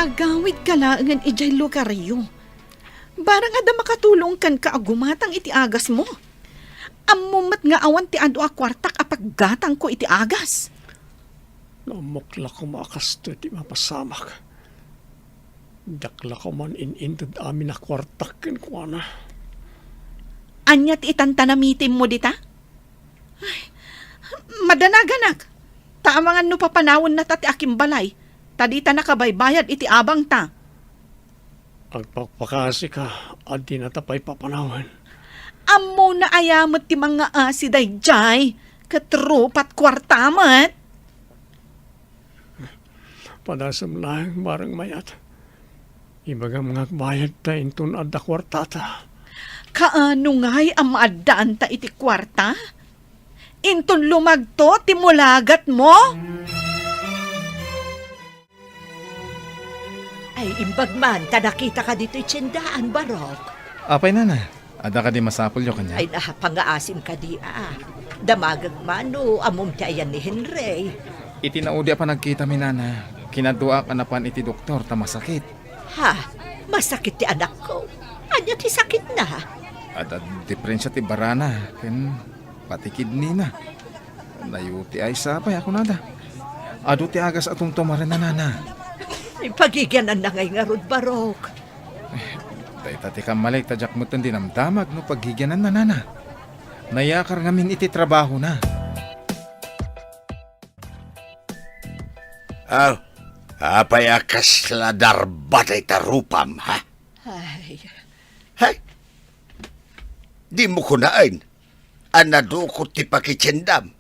Agawidka laengen idiay lugaryo. Barang adda makatulong kenka a gumatang iti agasmo. Ammom met nga awan ti adu a kuartak a paggatangko iti agas. No ammok la koma a kastoy ti mapasamak, diak la koma in-inted amin a kuartak kenkuana. Ania ti itantanamitimmo dita? Ay, madanaganak. Ta amangan no papanawennata ti akimbalay, ta dita nakabaybayad iti abangta. Agpakpakasika a dinata pay papanawen. Ammona aya met ti mangngaasi daydiay, ket rupat kuarta met. Padasem laeng, bareng mayat. Ibagam nga agbayad ta inton adda kuartata. Kaano ngay a maaddaanta iti kuarta? Inton lumagto ti mulagatmo? Ay, imbag man ta nakitaka ditoy tiendaan, Barok. Apay, nana? Adda kadi masapulyo kaniak? Ay, napangaasim kadi a. Damagek man no ammom ti ayan ni Henry. Iti naudi a panagkitami, nana, kinaduaak a napan iti doktor ta masakit. Ha? Masakit ti anakko? Ania ti sakitna? Adda diferensia ti barana ken pati kidnina. Nayuti ay sapay a kunada. Adu ti agas a tumtumarenna, nana. Ipagigiananna ngay ngarud, Barok. Dayta ti kammalik ta diak metten dinamdamag no paggigiananna, nana. Nayakar ngamin iti trabahona. Ah, apay a kasla darba dayta rupam, ha? Ay. Hay! Dimo kunaen a nadukot ti pakitiendam,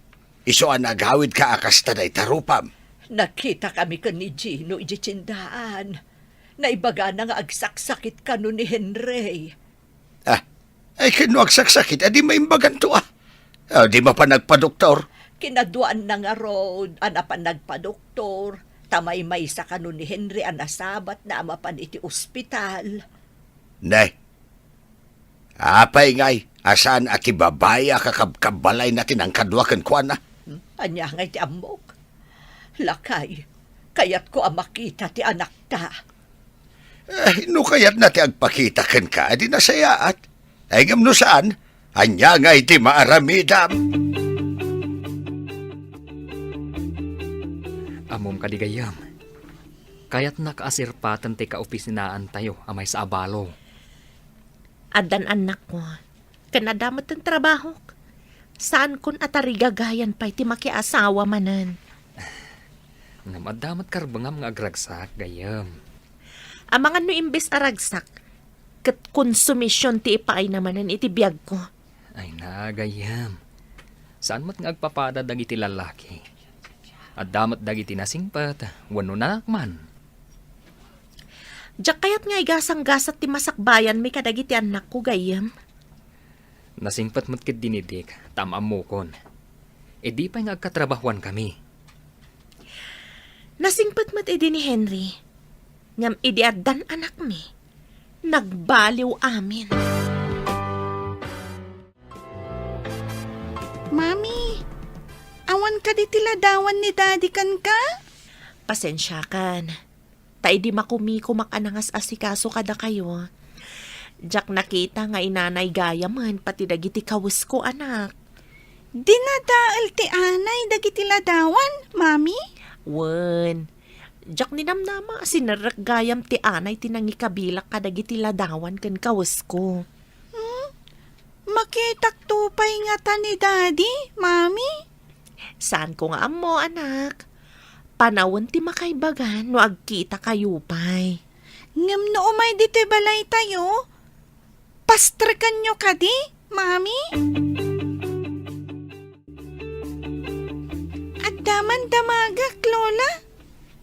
isu a nagawidka a kasta dayta rupam. Nagkitakami ken ni Gino idiay tiendaan. Naibagana nga agsaksakit kano ni Henry. Ah, ay, ken no agsaksakit, adi maimbaganto, ah. Ah, di mapan nagpadoktor? Kinaduaanna ngarud a napan nagpadoktor, ta maymaysa kano ni Henry a nasabatna a mapan iti ospital. Ne, apay ngay a saan a ti babai a kakabkabbalayna ti nangkadua kenkuana? Hmm? Ania ngay ti ammok? Lakay, kayatko a makita ti anakta. Eh, no kayatna ti agpakita kenka, adi nasayaat. Ay, ngem no saan, ania ngay ti maaramidam? Ammom kadi gayyem, kayatnak a sirpaten ti kaopisinaantayo a maysa a balo. Addan annakko, ken adda met ti trabahok. Saankon a tarigagayan pay ti makiasawa manen. Ngem adda met karbengam nga agragsak, gayyem. Amangan no imbes a ragsak, ket konsumision ti ipaayna manen iti biagko. Ay na, gayyem. Saan met nga agpapada dagiti lallaki. Adda met dagiti nasingpet wenno nanak man. Diak kayat nga igasanggasat ti masakbayanmi kadagiti annakko, gayyem. Nasingpet met ketdi ni Dick, ta am-ammokon. Idi pay nga agkatrabahuankami. Nasingpet met idi ni Henry. Ngem idi addan anakmi, nagbaliw amin. Mami, awan kadi ti ladawan ni Daddy kenka? Pasensiakan. Ta idi makumikumak a nangas-asikaso kadakayo, diak nakita nga inanay gayamen pati dagiti kawesko, anak. Dinadael ti anay dagiti ladawan, Mami? Wen, diak ninamnama a sinerrek gayam ti anay ti nangikabilak kadagiti ladawan ken kawesko. Hmm? Makitakto pay ngata ni Daddy, Mami? Saanko nga ammo, anak. Panawen ti makaibagan no agkitakayo pay. Ngem no umay ditoy balaytayo, pastrekanyo kadi, Mami? Adda man damagek, Lola.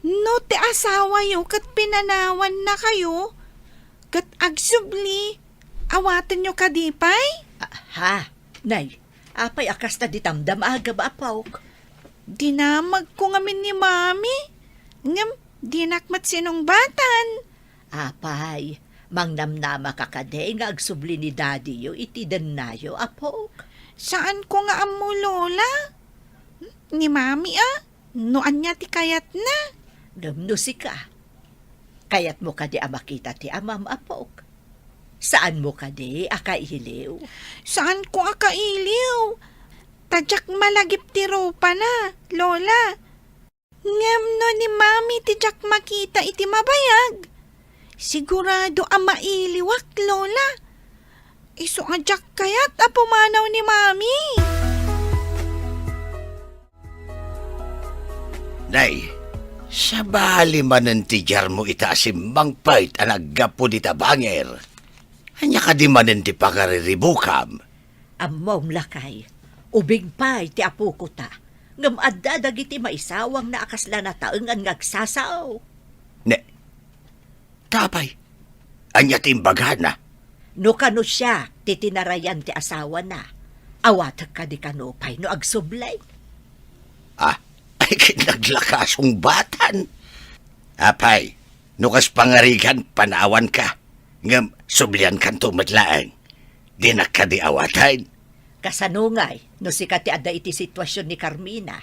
No ti asawayo ket pinanawannakayo, ket agsubli, awatenyo kadi pay? Ah, ha? Nay, apay a kasta ditam damagem, apok? Dinamagko ngamin ni Mami, ngem dinak met sinungbatan. Apay, mangnamnamaka kadi nga agsubli ni Daddyyo iti dennayo, apok? Saanko nga ammo, Lola. Ni Mami, a? No ania ti kayatna? Ngem no sika, kayatmo kadi a makita ti amam, apok? Saanmo kadi a kailiw? Saanko a kailiw. Ta diak malagip ti rupana, Lola. Ngem no ni Mami ti diak makita iti mabayag, sigurado a mailiwak, Lola. Isu a diak kayat a pumanaw ni Mami. Nay, sabali manen ti diarmo ita a simmangpet a naggapu dita bangir. Ania kadi manen ti pangariribukam? Ammom, lakay, ubing pay ti apokota, ngem adda dagiti maisawangna a kasla nataengan nga agsasao. Ne, Tapay, ania ti imbagana? No kano siak ti tinarayan ti asawana, awatek kadi kano pay no agsubli? Ah, ay ket naglakasong batan. Apay, no kas pangarigan, panawanka. Ngem subliankanto met laeng. Dinak kadi awaten? Kasano ngay no sika ti adda iti situasion ni Carmina?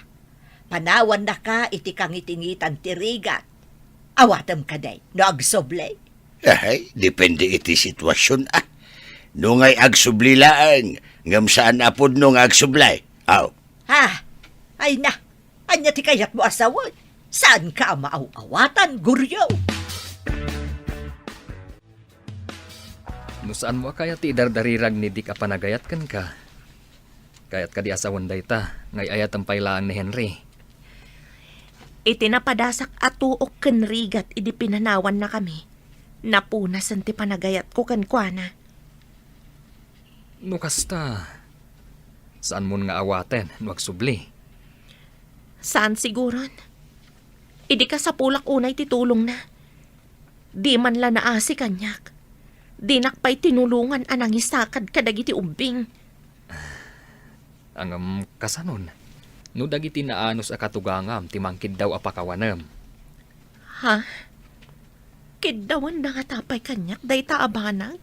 Panawannaka iti kangitingitan ti rigat. Awatem kadi no agsubli? Ay, depende iti situasion, a. No ngay agsubli laeng, ngem saan a pudno nga agsubli. Aw. Ha? Ay na, ania ti kayatmo a sawen? Saanka a maaw-awatan, Goryo? No saanmo a kayat ti idardarirag ni Dick a panagayat kenka, kayat kadi a sawen dayta nga ay-ayatem pay laeng ni Henry? Iti napadasak a tuok ken rigat idi pinanawannakami, napunasen ti panagayatko kenkuana. No kasta, saanmon nga awaten no agsubli? Saan siguron. Idi kasapulak unay ti tulongna, di man la naasi kaniak. Dinak pay tinulongan a nangisakad kadagiti ubbing. Ngem kasanon, no dagiti naanus a katugangam ti mangkiddaw a pakawanem? Ha? Kiddawenda ngata pay kaniak dayta a banag?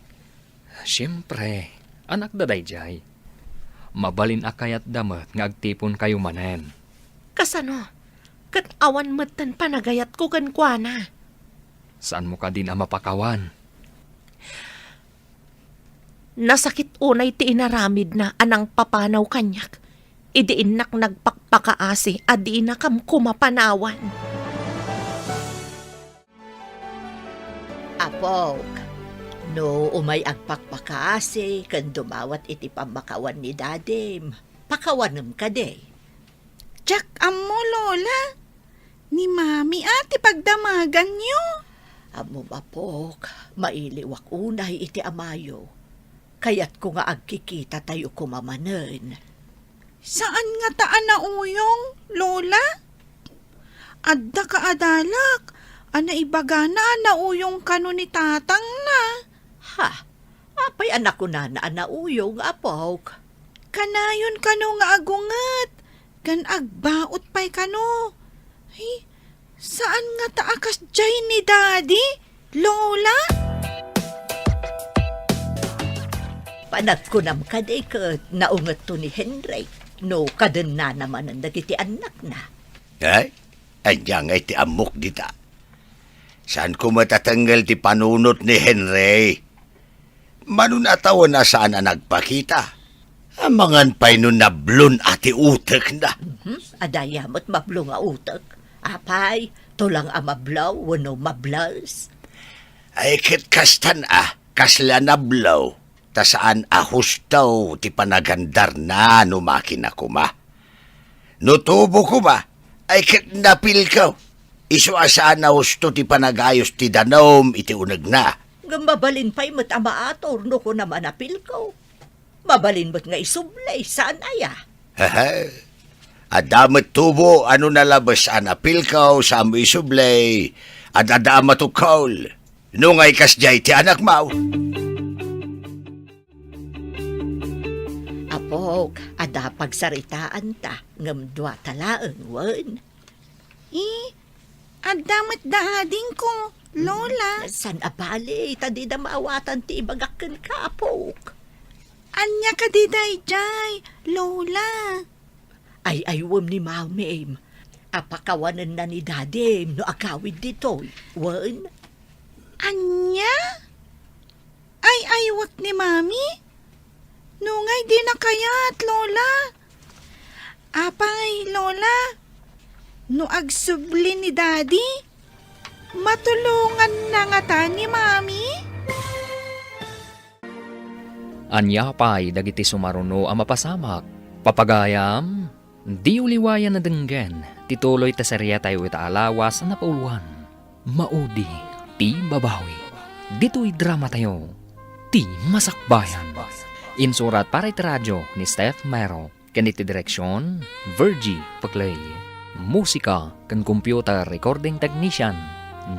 Siempre, anakda daydiay. Mabalin a kayatda met nga agtiponkayo manen. Kasano? Ket awan metten panagayatko kenkuana. Saanmo kadin a mapakawan? Nasakit unay ti inaramidna a nangpapanaw kaniak idi innak nagpakpakaasi a dinakam koma panawan. Apok, no umay agpakpakaasi ken dumawat iti pammakawan ni dadim, pakawanem kadi? Diak ammo, Lola. Ni Mami a ti pagdamaganyo. Ammom, apok, mailiwak unay iti amayo. Kayatko nga agkikitatayo koma manen. Saan ngata a nauyong, Lola? Adda kaadalak a naibagana a nauyong kano ni tatangna. Ha? Apay a nakunana a nauyong, apok? Kanayon kano nga agunget, ken agbaut pay kano. Ay, saan ngata a kasdiay ni Daddy, Lola? Panagkunam kadi ket naungetto ni Henry no kadennana manen dagiti annakna. Ay, ania ngay ti ammok dita? Saanko met a tengngel ti panunot ni Henry. Mano a tawen a saan a nagpakita. Amangan pay no nablon a ti utekna. Mhm. Adda aya met mablo nga utek. Apay, tulang a mablo wenno mables? Ay, ket kastan a, kasla nablo, ta saan a husto ti panagandarna no makina koma. No tubo koma, ay ket napilko. Isu a saan a husto ti panagayos ti danum iti unegna. Ngem mabalin pay met a maator no kunam a napilko. Mabalin met nga isubli, saan aya? Hehe. Adda met tubo a no nalabes a napilko, saanmo isubli, adda a matukol. No ngay kasdiay ti anakmo. Apok, adda pagsaritaanta, ngem duata laeng, wen? Eh, adda met da adingko, Lola. Saan a bale, ta dida maawatan ti ibagak kenka, apok. Ania kadi daydiay, Lola? Ay-aywem ni Mamim a pakawanenna ni Dadim no agawid ditoy, wen? Ania? Ay-aywek ni Mami? No ngay dina kayat, Lola. Apay, Lola, no agsubli ni Daddy, matulonganna ngata ni Mami? Ania pay dagiti sumaruno a mapasamak? Papagayam, diyo liwayan a denggen ti tuloy ti seriatayo ita a lawas a napauluan, Maudi ti Babawi. Ditoy dramatayo, Ti Masakbayan. Insurat para iti radio ni Steph Mero. Ken iti direksion, Virgie Paclay. Musika ken computer recording technician,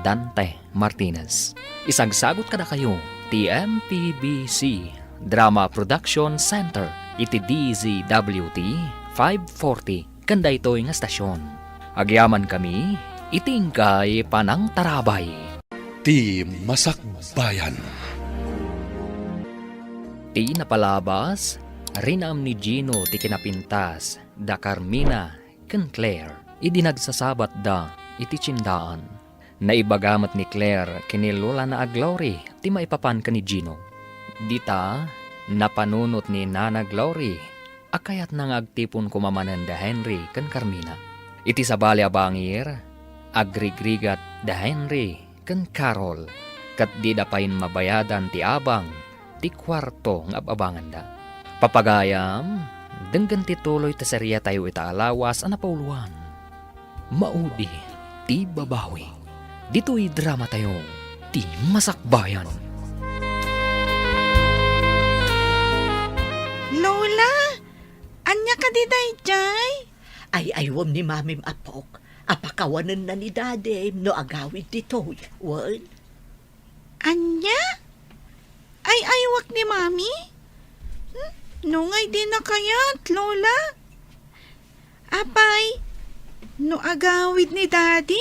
Dante Martinez. Isagsagut kadakayo ti M P B C Drama Production Center iti D Z W T five forty ken daytoy nga stasyon. Agyamankami iti inkay panangtarabay. Ti Masakbayan. Ti napalabas, rinaem ni Gino ti kinapintas da Carmina ken Claire idi nagsasabatda iti tiendaan. Naibaga met ni Claire ken ni Lolana a Glory ti maipapan ken ni Gino. Dita, napanunot ni Nana Glory a kayatna nga agtipon koma manen da Henry ken Carmina. Iti sabali a bangir, agrigrigat da Henry ken Carol, ket dida pay mabayadan ti abang ti kuarto nga ab-abanganda. Papagayam, denggen ti tuloy ti seriatayo ita a lawas a napauluan, Maudi ti Babawi. Ditoy dramatayo, ti Masakbayan. Lola, ania kadi daydiay? Ay-aywem ni Mamim, apok, a pakawanenna ni Dadim no agawid ditoy, wen? Ania? Ay-aywak ni Mami? Hmm? No ngay dina kayat, Lola? Apay, no agawid ni Daddy,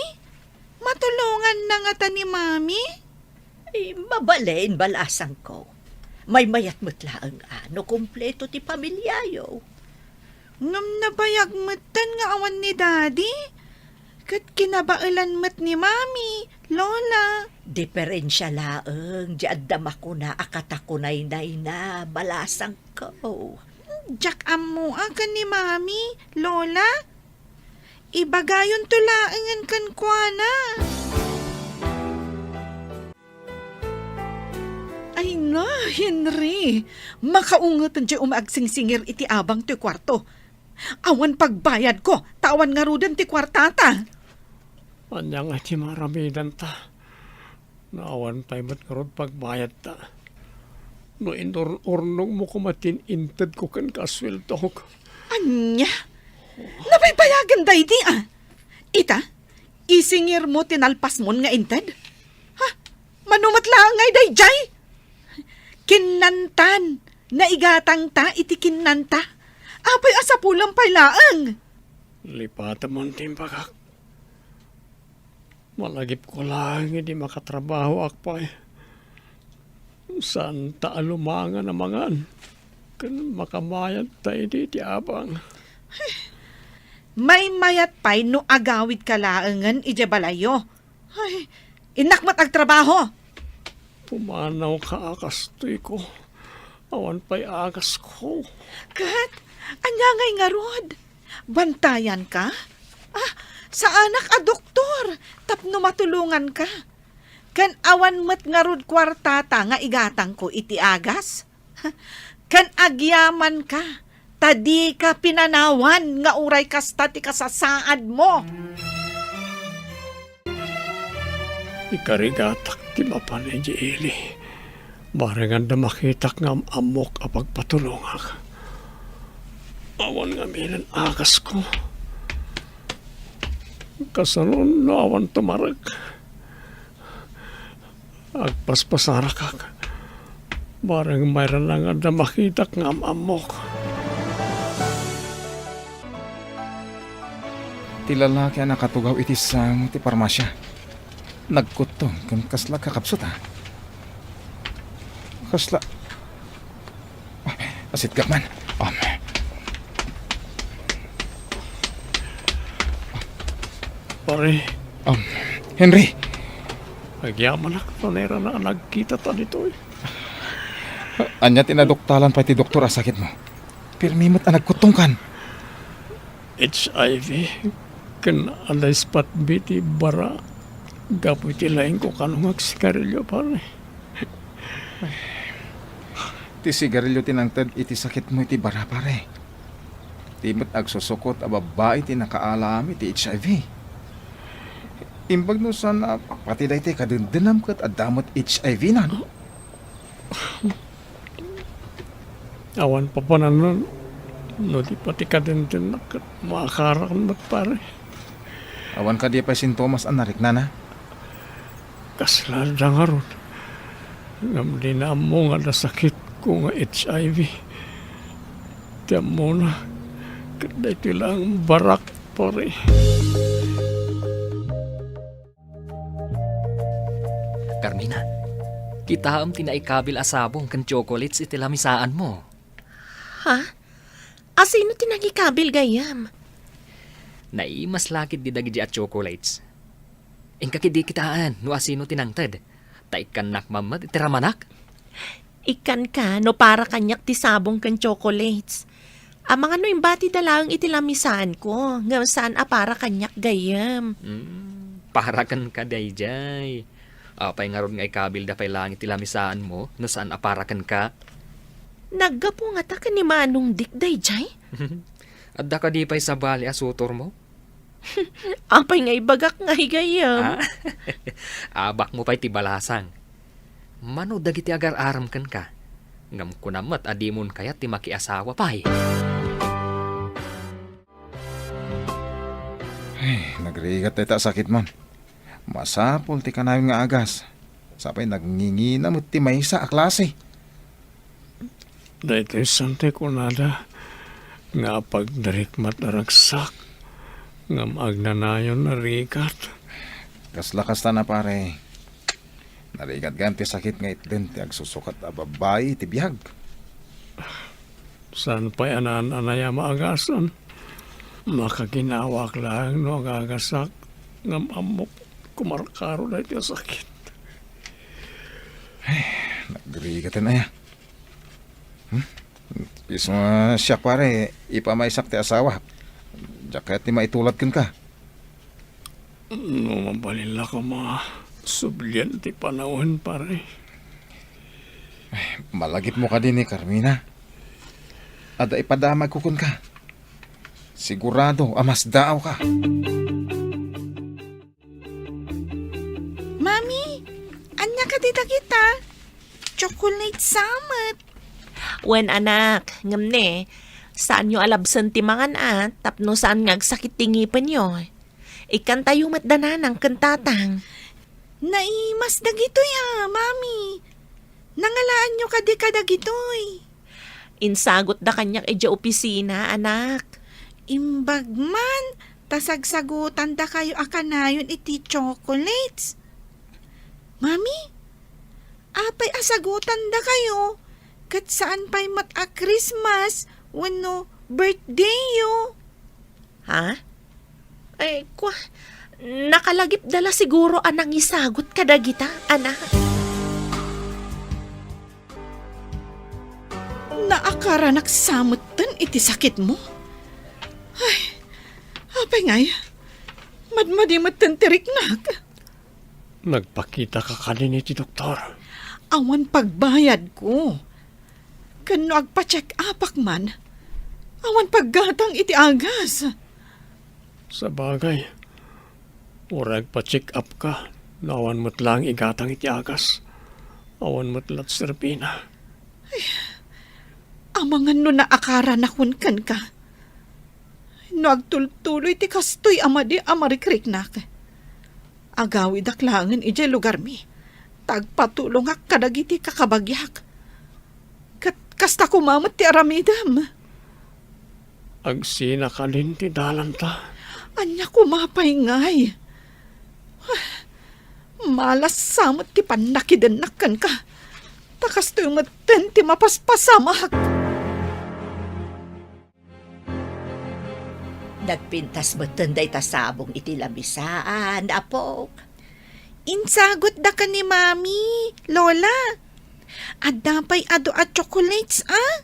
matulonganna ngata ni Mami? Ay, mabalin, balasangko. Maymayat met laeng a no kompleto ti pamiliayo. Ngem nabayag metten nga awan ni Daddy, ket kinabaelan met ni Mami, Lola. Diferensia laeng di adda makuna a katakunaynayna, balasangko. Diak ammoak ken ni Mami, Lola. Ibagayonto laengen kenkuana. Ay nga, Henry! Makaunget diay umaagsingsingir iti abang toy kuarto. Awan pagbayadko, ta awan ngaruden ti kuartata. Ania ngay ti maaramidanta? No awan pay met ngarud pagbayadta. No inur-urnongmo koma ti intedko kenka a sueldok. Ania? Nabaybayagen daydi a? Ita, isingirmo ti nalpasmon nga inted? Ha? Mano met laeng ngay daydiay? Kinnantan, naigatangta iti kinnanta. Apay a sapulem pay laeng? Lipatemon ti imbagak. Malagipko laeng idi makatrabahoak pay. Saanta a lumangan a mangan ken makamayadta idi ti abang. Maymayat pay no agawidka laengen idiay balayyo. Ay, innak met agtrabaho. Pumanawka a kastoyko. Awan pay agasko. Ket, ania ngay ngarud? Bantayanka? Ah, saanak a doktor tapno matulonganka. Ken awan met ngarud kuartata nga igatangko iti agas? Ken agyamanka, ta dika pinanawan nga uray kasta ti kasasaadmo. Ikarigatak ti mapan idiay ili. Bareng adda makitak nga am-ammok a pagpatulongak. Awan ngaminen agasko. Kasano no awan tumarek? Agpaspasarakak. Bareng mayran nga adda makitak nga am-ammok. Ti lalaki a nakatugaw iti sango ti parmasia, nagkuttong ken kasla kakabsut, a. Kasla, ah, asitgak man. Um. Pare. Um, Henry. Agyamanak ta nairana a nagkitata ditoy. Ania ti naduktalan pay ti doktor a sakitmo? Pirmi met a nagkuttongkan. H I V ken adda ispatmi ti bara gapu iti laingko kano nga agsigarilio, pare. Ti sigarilio ti nangted iti sakitmo iti bara, pare. Ti met agsusukot a babbai ti nakaalam iti H I V. Imbag no saan a pati daytoy kadendenam ket adda met H I V nan. Awan papanannon no di pati kadendennak ket maakarak met, pare. Awan kadi pay sintomas a nariknana? Kasla adda ngarud. Ngem dina ammo nga adda sakitko nga H I V. Ti ammona, ket daytoy laeng barak, pare. Carmina, Kitaem ti naikabil a sabong ken chocolates iti lamisaanmo. Ha? Asino ti nangikabil gayyem? Naimas la ketdi dagidi a chocolates. Inka ketdi kitaen no asino ti nangted. Ta ikkannak man met iti ramanak. Ikkanka no para kaniak ti sabong ken chocolates. Amangan no imbatida laeng iti lamisaanko, ngem saan a para kaniak gayyem. Hmm, para kenka daydiay. Apay ngarud nga ikabilda pay laeng iti lamisaanmo no saan a para kenka? Naggapu ngata ken ni Manong Dick daydiay? Adda kadi pay sabali a sutormo? Apay nga ibagak ngay gayyem? Ah? Abakmo pay ti balasang. Mano dagiti agar-arem kenka, ngem kunam met a dimon kayat ti makiasawa pay. Ay, nagrigat dayta a sakit man. Masapul ti kanayon nga agas. Sapay nagngingina met ti maysa a klase. Daytoy san ti kunada nga apagdarikmat a ragsak, ngem agnanayon a rigat. Kasla kasta na, pare. Narigat gayam ti sakit nga itden ti agsusukat a babbai iti biag. Saan pay a naan-anay a maagasan? Makaginawak laeng no agagasak, ngem ammok kumarkaro daytoy a sakit. Ay, nagrigaten aya. Hmm? Isu nga siak, pare, ipamaysak ti asawa. Diak kayat ti maitulad kenka. No mabalin la koma, sublian ti panawen, pare. Ay, malagipmo kadi ni Carmina? Adda ipadamagko kenka. Sigurado a masdaawka. Mami, ania kadi dagita? Chocolate sa met. Wen, anak, ngem ne, saanyo a labsen ti mangan a, tapno saan nga agsakit ti ngipenyo. Ikkantayo met da nanang ken tatang. Naimas dagitoy a, Mami. Nangalaanyo kadi kadagitoy? Insagutda kaniak idiay opisina, anak. Imbag man, ta sagsagutandakayo a kanayon iti chocolates. Mami, apay a sagutandakayo? Ket saan pay met a Christmas wenno birthdayyo? Ha? Ay, kwa, nakalagipda la siguro a nangisagut kadagita, anak. Naakaranak sa metten iti sakitmo. Ay, apay ngay, madmadi metten ti riknak. Nagpakitaka kadin iti doktor? Awan pagbayadko. Ken no agpa-check-upak man, awan paggatang iti agas. Sabagay, uray agpa-check-up ka, no awan met laeng igatang iti agas, awan met la ti serbina. Amangan no naakaranak kenka. No agtultuloy ti kastoy a madi a marikriknak, agawidak laengen idiay lugarmi, ta agpatulongak kadagiti kakabagiak. Ket kasta koma met ti aramidem. Agsina kadin ti dalanta. Ania koma pay ngay? Malas sa met ti pannakidennak kenka, ta kastoy metten ti mapaspasamak. Nagpintas metten dayta sabong iti lamisaan, apok. Insagutda ken ni Mami, Lola. Adda pay adu a chocolates, a?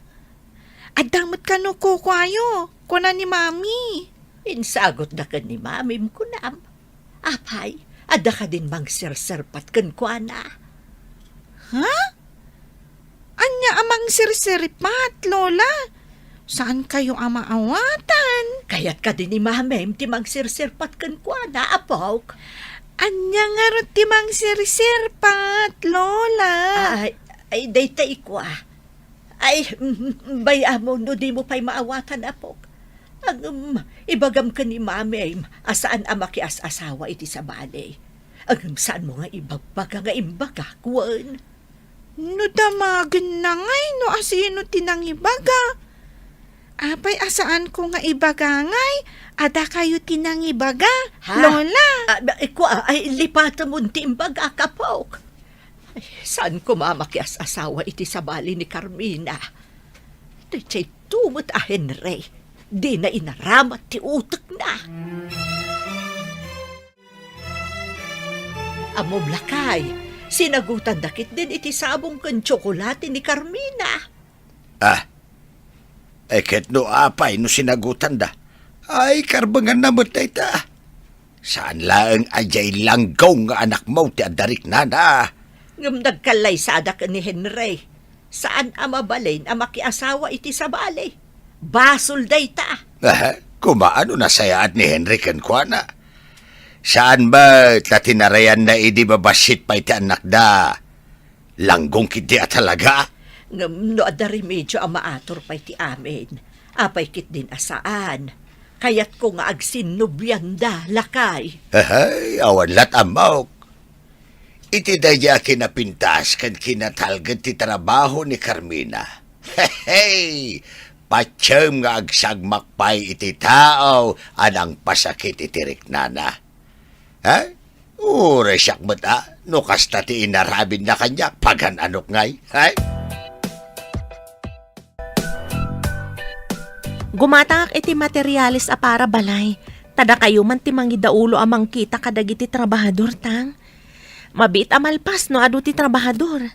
Adda met kano kukuayo, kuna ni Mami. Insagutda ken ni Mamim, kunam. Apay, adda kadin mangserserpat kenkuana? Ha? Ania a mangserserpat, Lola? Saankayo a maawatan? Kayat kadi ni Mamim ti mangserserpat kenkuana, apok? Ania ngarud ti mangserserpat, Lola? Ay, ay, dayta ikua. Ay, mm, bay-am no dimo pay maawatan, apok. Ngem, ibagam ken ni Mamim a saan a makias-asawa iti sabali. Ngem saanmo nga ibagbaga nga imbagak, wen? No damagenna ngay no asino ti nangibaga. Apay a saanko nga ibaga ngay a dakayo ti nangibaga, Ha? Lola? Ah, ba-, ikua, ay, lipatemon ti imbagak, apok. Saan koma makias-asawa iti sabali ni Carmina? Daytoy met a Henry, dina inaramat ti utekna. Ammom, lakay, sinagutanda ketdin iti sabong ken tsokolate ni Carmina. Ah, e ket no apay no sinagutanda? Ay, karbenganna met dayta. Saan laeng a diay langgong nga anakmo ti adda riknana. Ngem nagkallaysadak ni Henry. Saan a mabalin a makiasawa iti sabali. Basol dayta. Ah, koma no nasayaat ni Henry kenkuana. Saan met ta tinarayanna idi babassit pay ti annakda. Langgong ketdi a talaga. Ngem no adda remedio a maatur pay ti amin, apay ketdin a saan? Kayatko nga agsinnobianda, lakay. Ahay, awan lat' ammok. Iti daydiay a kinapintas ken kinatalged ti trabaho ni Carmina. Hey! Patiem nga agsagmak pay iti tao a nangpasakit iti riknana. Ha? Uray siak met a, no kasta ti inaramidna kaniak, pagan-anok ngay. Hay? Gumatangak iti materiales a para balay. Ta dakayo man ti mangidaulo a mangkita kadagiti trabahador, tang. Mabiit a malpas no adu ti trabahador.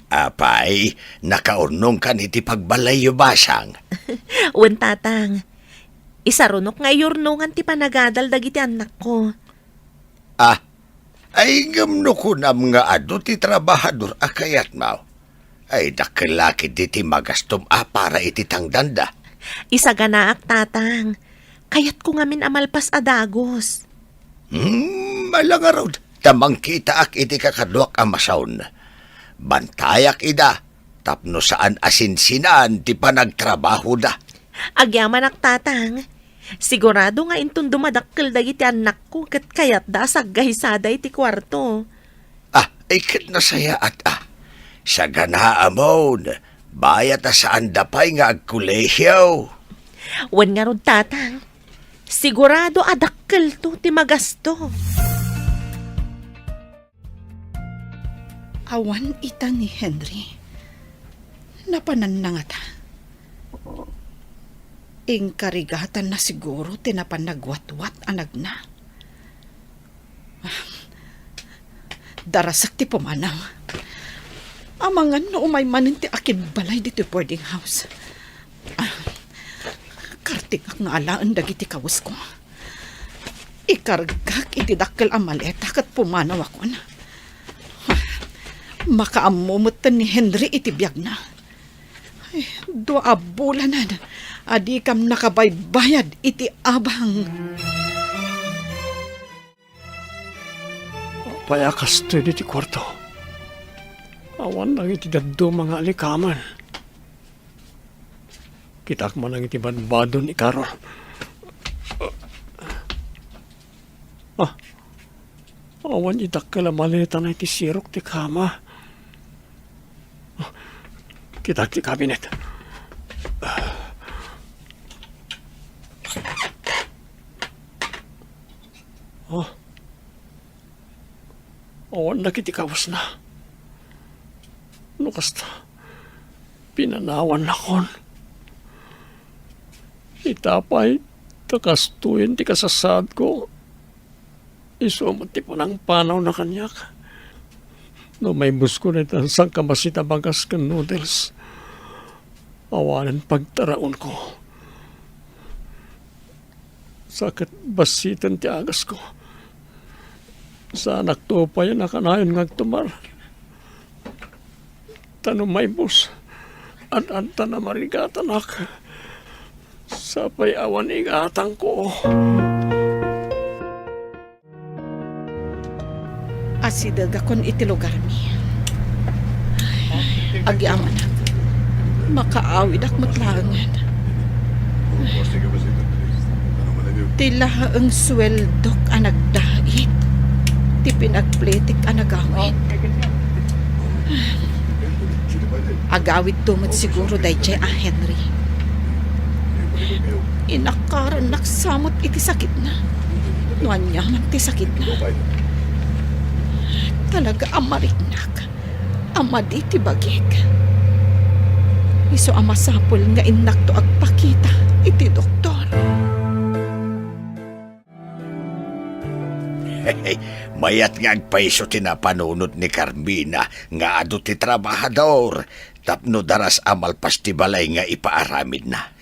Apay, nakaurnongkan iti pagbalayyo, basang? Wen, tatang. Isarunok nga iyurnongan ti panagadal dagiti annakko. Ah, ay, ngem no kunam nga adu ti trabahador a kayatmo, ay, dakkel la ketdi ti magastom a para iti tangdanda. Isaganaak, tatang. Kayatko ngamin a malpas a dagus. Hmm, ala ngarud, ta mangkitaak iti kakaduak a masaon. Bantayak ida, tapno saan a sinsinan ti panagtrabahoda. Agyamanak, tatang. Sigurado nga inton dumadakkel dagiti annakko ket kayatda a saggahisada iti kuarto. Ah, ay ket nasayaat a. Saganaamon, bayat a saanda pay nga agkolehio. Wen ngarud, tatang, sigurado a dakkelto ti magasto. Awan ita ni Henry. Napananna ngata. Inkarigatanna siguro ti napan nagwatwat a nagna. Darasek ti pumanaw. Amangan no umay manen ti akinbalay ditoy boarding house. Ah, kartingak nga alaen dagiti kawesko. Ikargak iti dakkel a maleta ket pumanawakon. Makaammo metten ni Henry iti biagna. Ay, dua a bulanen a dikam nakabaybayad iti abang. Apay a kastoy ditoy kuarto? Awan dagiti dadduma nga alikamen. Kitaak man dagiti badbadon ni Carol. Ah, awan ti dakkel a maletana iti sirok ti kama. Ah, kitaak ti kabinet. Ah, awan dagiti kawesna. No kasta, pinanawannakon. Ita pay, ta kastoyen ti kasasaadko. Isu met ti panangpanawna kaniak. No maibusko dayta sangkabassit a bagas ken noodles, awanen pagtaraonko. Sa ket bassiten ti agasko. Saanakto pay a nakanayon nga agtumar. Ta no maibus, ad-adda a marigatanak. Sapay awan igatangko. Asidegakon iti lugarmi. Agyamanak. Makaawidak met laengen. Ti laeng sueldok a nagdait ti pinagpletik a nagawid. Agawidto met siguro daydiay a Henry. Inakarannak sa met iti sakitna. No aniaman ti sakitna. Talaga a mariknak a madi ti bagik. Isu a masapul nga innakto agpakita iti doktor. Mayat nga agpayso ti napanunot ni Carmina nga adu ti trabahador tapno daras a malpas ti balay nga ipaaramidna.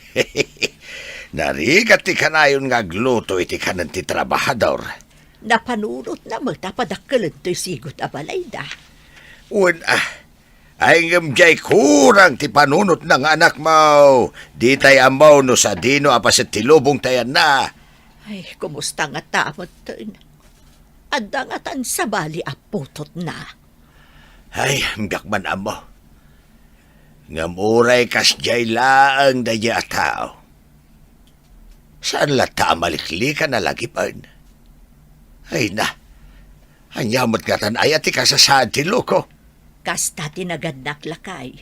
Narigat ti kanayon nga agluto iti kanen ti trabahador. Napanunotna met a padakkelento sigut a balayda. Wen a, ay ngem diay kurang ti panunotna nga anakmo. Ditay ammo no sadino a paset ti lubong ti ayanna. Ay, kumusta ngata metten? Adda ngatan sabali a putotna? Ay, diak man ammo. Ngem uray kasdiay laeng daydiay a tao, saan latta a maliklikan a lagipen? Ay na, ania met ngatan aya ti kasasaad ti loko? Kasta ti nagannak, lakay.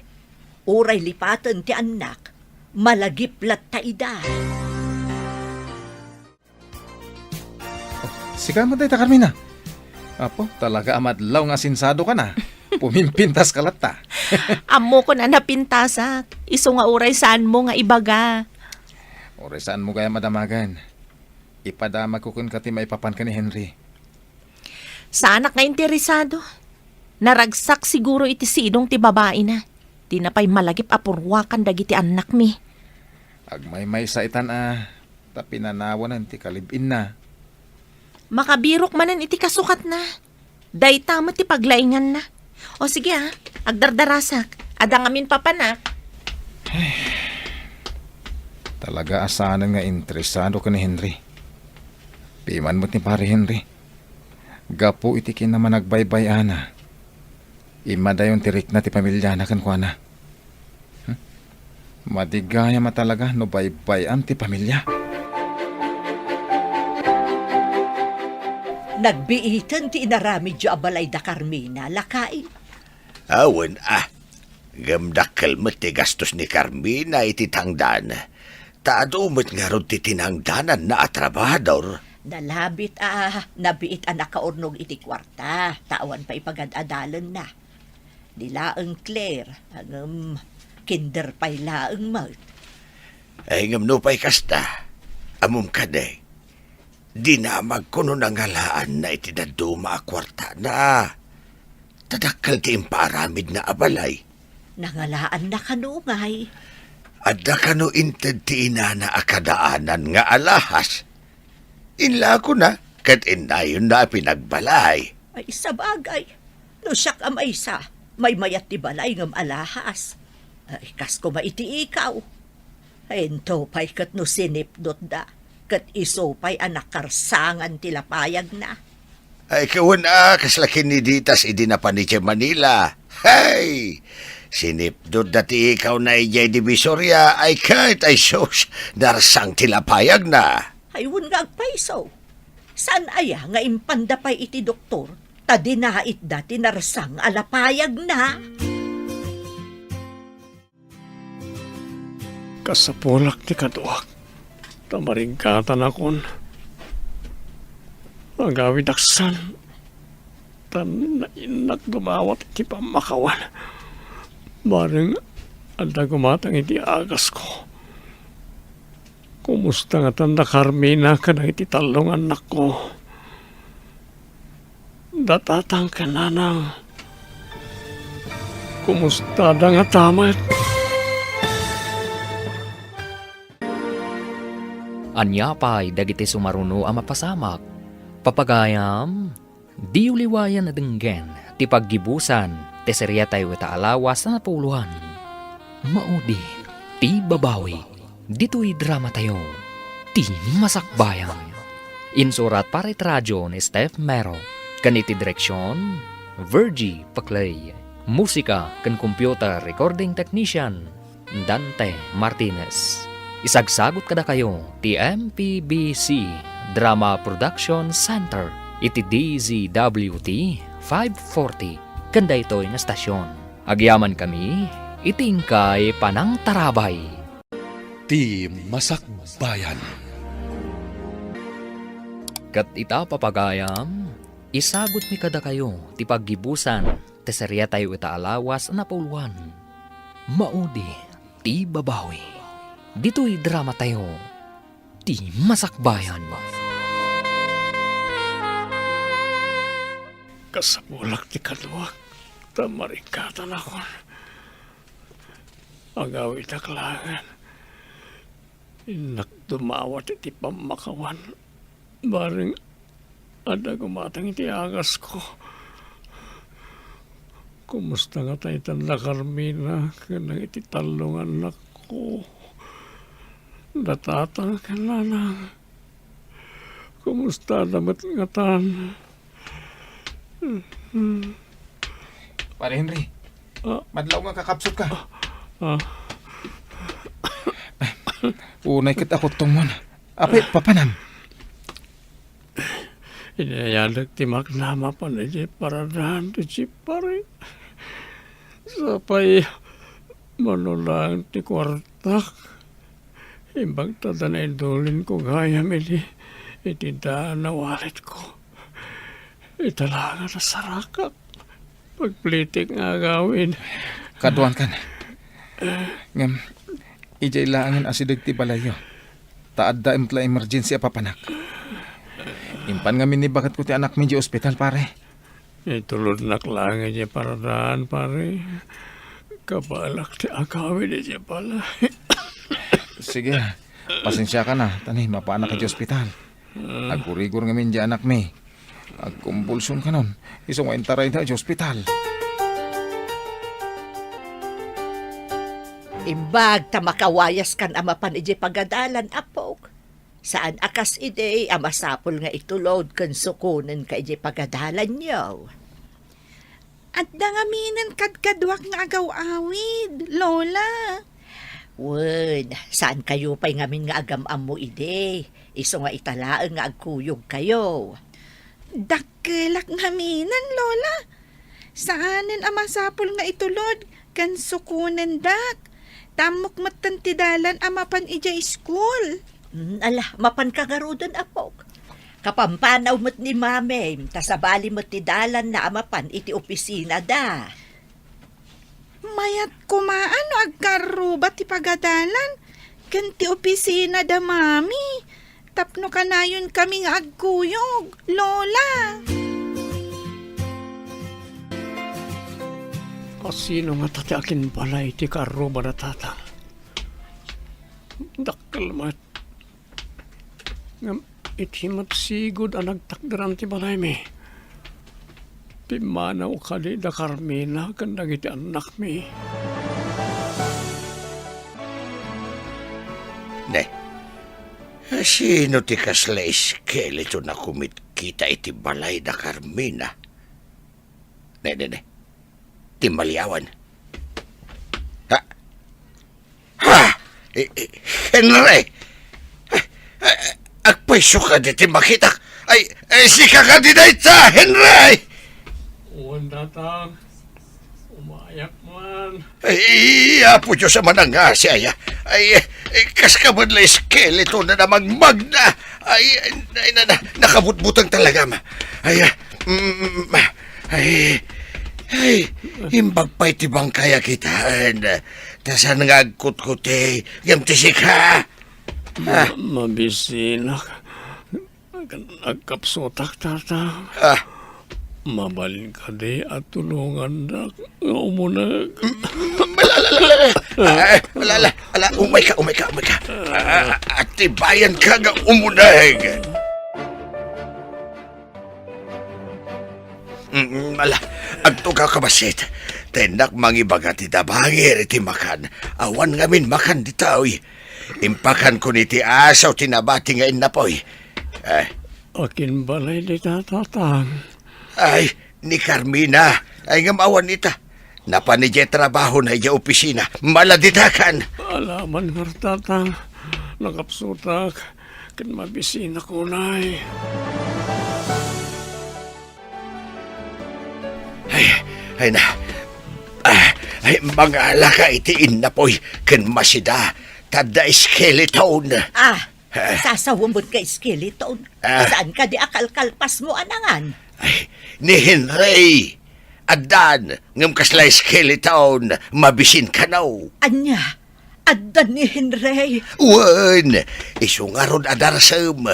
Uray lipaten ti annak, malagip latta ida. Oh, sika met dayta, Carmina. Apo, talaga a madlaw nga asinsadokan a. Pumimpintaska latta. Ammokon a napintasak. Isu nga uray saanmo nga ibaga. Uray saanmo gayam a damagen. Ipadamagko kenka ti maipapan ken ni Henry. Saanak nga interesado. Naragsak siguro iti sidong ti babaina. Dina pay malagip a purwakan dagiti annakmi. Agmaymaysa itan a, ta pinanawanen ti kalib-inna. Makabirok manen iti kasukatna. Dayta met ti paglainganna. O sige a, agdardarasak. Adda ngamin papanak. Talaga a saanen nga interesado ken ni Henry. Piman met ni Pare Henry. Gapu iti kinamanagbay-bay-ana, immadayon ti rikna ti pamiliana kenkuana. Hmm? Madi gayam a talaga no baybay-an ti pamilia. Nagbiiten ti inaramidyo a balay da Carmina, lakay? Awan a. Ngem dakkel met ti gastos ni Carmina iti tangdan. Ta adu met ngarud ti tinangdananna a trabahador. Nalabit a nabiit a nakaurnong iti kuarta, ta awan pay pagad-adalenna. Ni laeng Claire, ngem kinder pay laeng met. Ay, ngem nupay kasta, ammom kadi, dinamagko no nangalaanna iti dadduma a kuartana. Ta dakkel ti impaaramidna a balay. Nangalaanna kano ngay? Adda kano inted ti inana a kadaanan nga alahas? Inlakona ket innayonna a pinagbalay. Ay, sabagay, no siak a maysa, maymayat ti balay ngem alahas. Ay, kas koma iti ikaw. Into pay ket no sinipnotda, ket isu pay a nakarsangan ti lapayagna. Ay, kawen a, kasla kiniditas idi napan idiay Manila. Hay! Sinipnotda ti ikawna idiay Divisoria, ay ket, ay sus, narsang ti lapayagna. Ay, wen nga agpayso. Saan aya nga impanda pay iti doktor, ta dinaitda ti narsang a lapayagna? Kasapulak ti kaduak, ta mariggatanakon. Agawidaksan, ta nainnak dumawat iti pammakawan. Bareng adda gumatang iti agasko. Kumusta ngatan da Carmina kadagiti tallo nga annakko? Da tatang ken nanang, kumustada ngata met? Ania pay dagiti sumaruno a mapasamak? Papagayam, diyo liwayan a denggen ti paggibusan ti seriatayo ita a lawas a napuloan. Maudi ti babawi. Ditoy dramatayo, Ti Masakbayan. Insurat para iti radio ni Steph Mero, ken iti direksion, Virgie Paclay. Musika ken computer recording technician, Dante Martinez. Isagsagut kadakayo ti M P B C Drama Production Center iti D Z W T five forty ken daytoy nga estasion. Agyamankami iti inkay panangtarabay. Ti Masakbayan. Ket ita, papagayam, Isagutmi kadakayo ti paggibusan ti seriatayo ita a lawas a napauluan, Maudi ti Babawi. Ditoy dramatayo, ti Masakbayan. Kasapulak ti kaduak, ta marikatan akon. Agawidak laengen. Innak dumawat iti pammakawan. Bareng adda gumatang iti agasko. Kumusta ngata itan da Carmina ken dagiti tallo nga annakko? Da Tatang ken Nanang, kumusta da met ngatan? Pare Henry, ah, madlaw nga kakapsut ka. Ah. Unay ket a kuttongmon. Apay, papanam? Inayadek ti makna mapan idiay paradahan ti jeep, pare. Sapay, mano laeng ti kuartak. Imbag ta da naidulinko gayam iti, iti daan a walletko. Ita laeng a nasarakak. Pagplitik nga agawid. Kaduan kan. Ngem, idiay laengen asideg ti balayyo. Ta adda met la emergency a papanak. Impan ngamin ni baketko ti anakmi idiay ospital, pare. Itulodnak laeng idiay paradahan, pare. Kabaelak ti agawid idiay balay. Sige, pasensiakan a, ta ni, mapaanak idiay ospital. Agurigor ngamin idiay anakmi. Agkumbulsion kanon, isu nga intarayda idiay ospital. Imbag ta makawayaskan a mapan idiay pagadalan, apok. Saan a kas idi a masapul nga itulod ken sukonenka idiay pagadalanyo. Adda ngaminen kadkaduak nga agaw-awid, Lola. Wen, saankayo pay ngamin nga agam-ammo idi, isu nga ita laeng nga agkuyogkayo. Dakkelak ngaminen, Lola. Saanen a masapul nga itulod ken sukonendak. Ta ammok metten ti dalan a mapan idiay iskul. Mm, ala, mapanka ngaruden, apok. Kapampanaw met ni Mamim, ta sabali met ti dalanna a mapan iti opisinada. Mayat koma no agkarruba ti pagadalan ken ti opisinada, Mami. Tapno kanayonkami nga agkuyog, Lola. A sino ngata ti akinbalay iti karruba da Tatang? Dakkel met. Ngem iti met sigud a nagtakderan ti balaymi, pimmanaw kadi da Carmina ken dagiti annakmi. Ne, sino ti kasla eskeleton a kumitkita iti balay da Carmina? Ne, ne, ne. Ti maliawan. Ha? Ha? Eh, eh, Henry! Ah, ah, agpayso kadi ti makitak. Ay, ay, sika kadi dayta, Henry! Wen, Tatang. Umayak man. Ay, Apo Dios a manangngasi, aya. Ay, eh, kaska met la eskeleto na namagmagna. Ay, ay, na, na, nakabutbuteng talaga, ma. Ay, ah, mm, ay, ay, imbag pay ti bangkay a kitaen. Ta saan nga agkutkuti, ngem ti sika? Ah. Ma-, mabisinak. Agkapsutak, Tatang. Ah. Mabalin kadi a tulongandak nga umuneg? Mm, ala, ala, ala, ala. Ah, ala, ala, ala, umay ka, umay ka, umay ka. Ah, atibayan ka nga umuneg. Mm, ala, agtugaw ka bassit. Ta innak mangibaga ti dabangir iti makan. Awan ngamin makan ditoy. Impakanko ni ti asaw ti nabati nga innapoy. Eh. Akinbalay dita, Tatang? Ay, ni Carmina. Ay, ngem awan ita. Napan idiay trabahona idiay opisina. Maladitakan. Alaman ngarud, Tatang. Nakapsutak. Ken mabisinak unay. Ay, ay na. Ah, ay, mangalaka iti innapoy ken masida. Ta adda skeleton. Ah, eh. Sasawem met nga skeleton. Ah. Saan kadi a kalkalpasmo a nangan? Ay, ni Henry! Addan, ngem kasla skeleton, mabisin kano. Ania? Addan ni Henry? Wen, isu ngarud a darasem,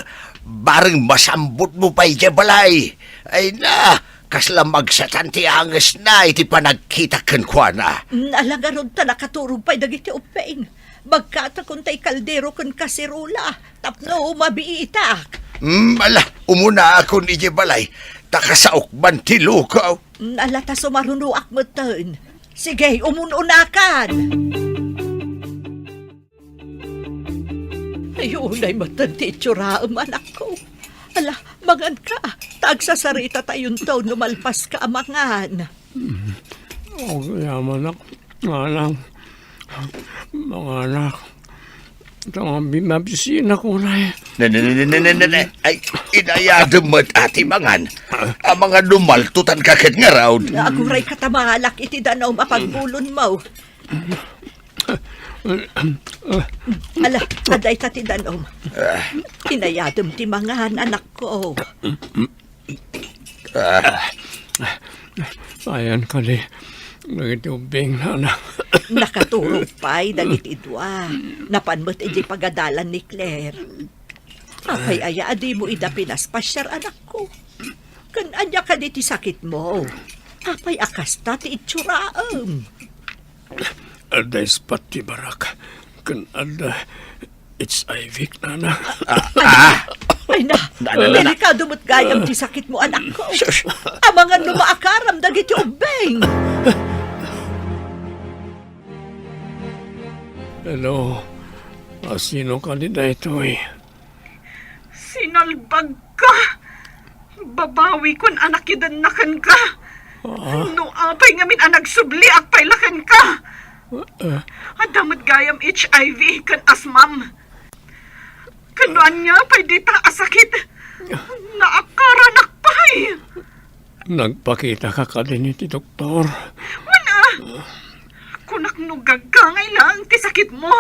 bareng masambotmo pay idiay balay. Ay na, kasla magsatan ti angesna iti panagkitak kenkuana. Mm, ala ngarud ta nakaturog pay dagiti ubbing. Bagkatakon tay kaldero ken kaserola tapno mabiitak. Mm, ala, umunaakon idiay balay, ta kasaokman ti lukaw. Mm, ala ta sumarunoak metten. Sige, umun-unakan. Ay, unay metten ti itsuraem, anakko. Ala, manganka, ta agsasaritatayon no malpaska a mangan. Mm. Agyamanak, manang, manganak. Ita nga bi-, mabisinak unay. Ne, ne, ne, ne, ne, ne, ne, ne. Ay, inayadem met a ti mangan. Amangan no maltutanka ket ngarud. Aguray ka ta mangalak iti danum a pagbulonmo. Ala, adda ita ti danum. Ah. Inayadem ti mangan, anakko. Ah. Ayan kadi dagiti ubbing, nana. Nakaturog pay dagiti dua. Napan met idiay pagadalan ni Claire. Apay aya a dimo ida pinaspasiar, anakko? Ken ania kadi ti sakitmo? Apay a kasta ti itsuraem? Adda ispat ti barak ken adda H I V, nana. Ah, ah. Ay na, Na, na, na, na. Delikado met gayam ti sakitmo, anakko. Sus. Amangan no maakaram dagiti ubbing. Hello. A, sino kadi daytoy? Sinalbagka! Babawikon a nakidenna kenka. Ah? No apay ngamin a nagsubliak pay la kenka. Ah? Adda met gayam H I V ken asmam. Ken no ania pay dita a sakit, naakaranak pay. Nagpakitaka kadin iti doktor? Wen a. Kunak no gagangay laeng ti sakitmo.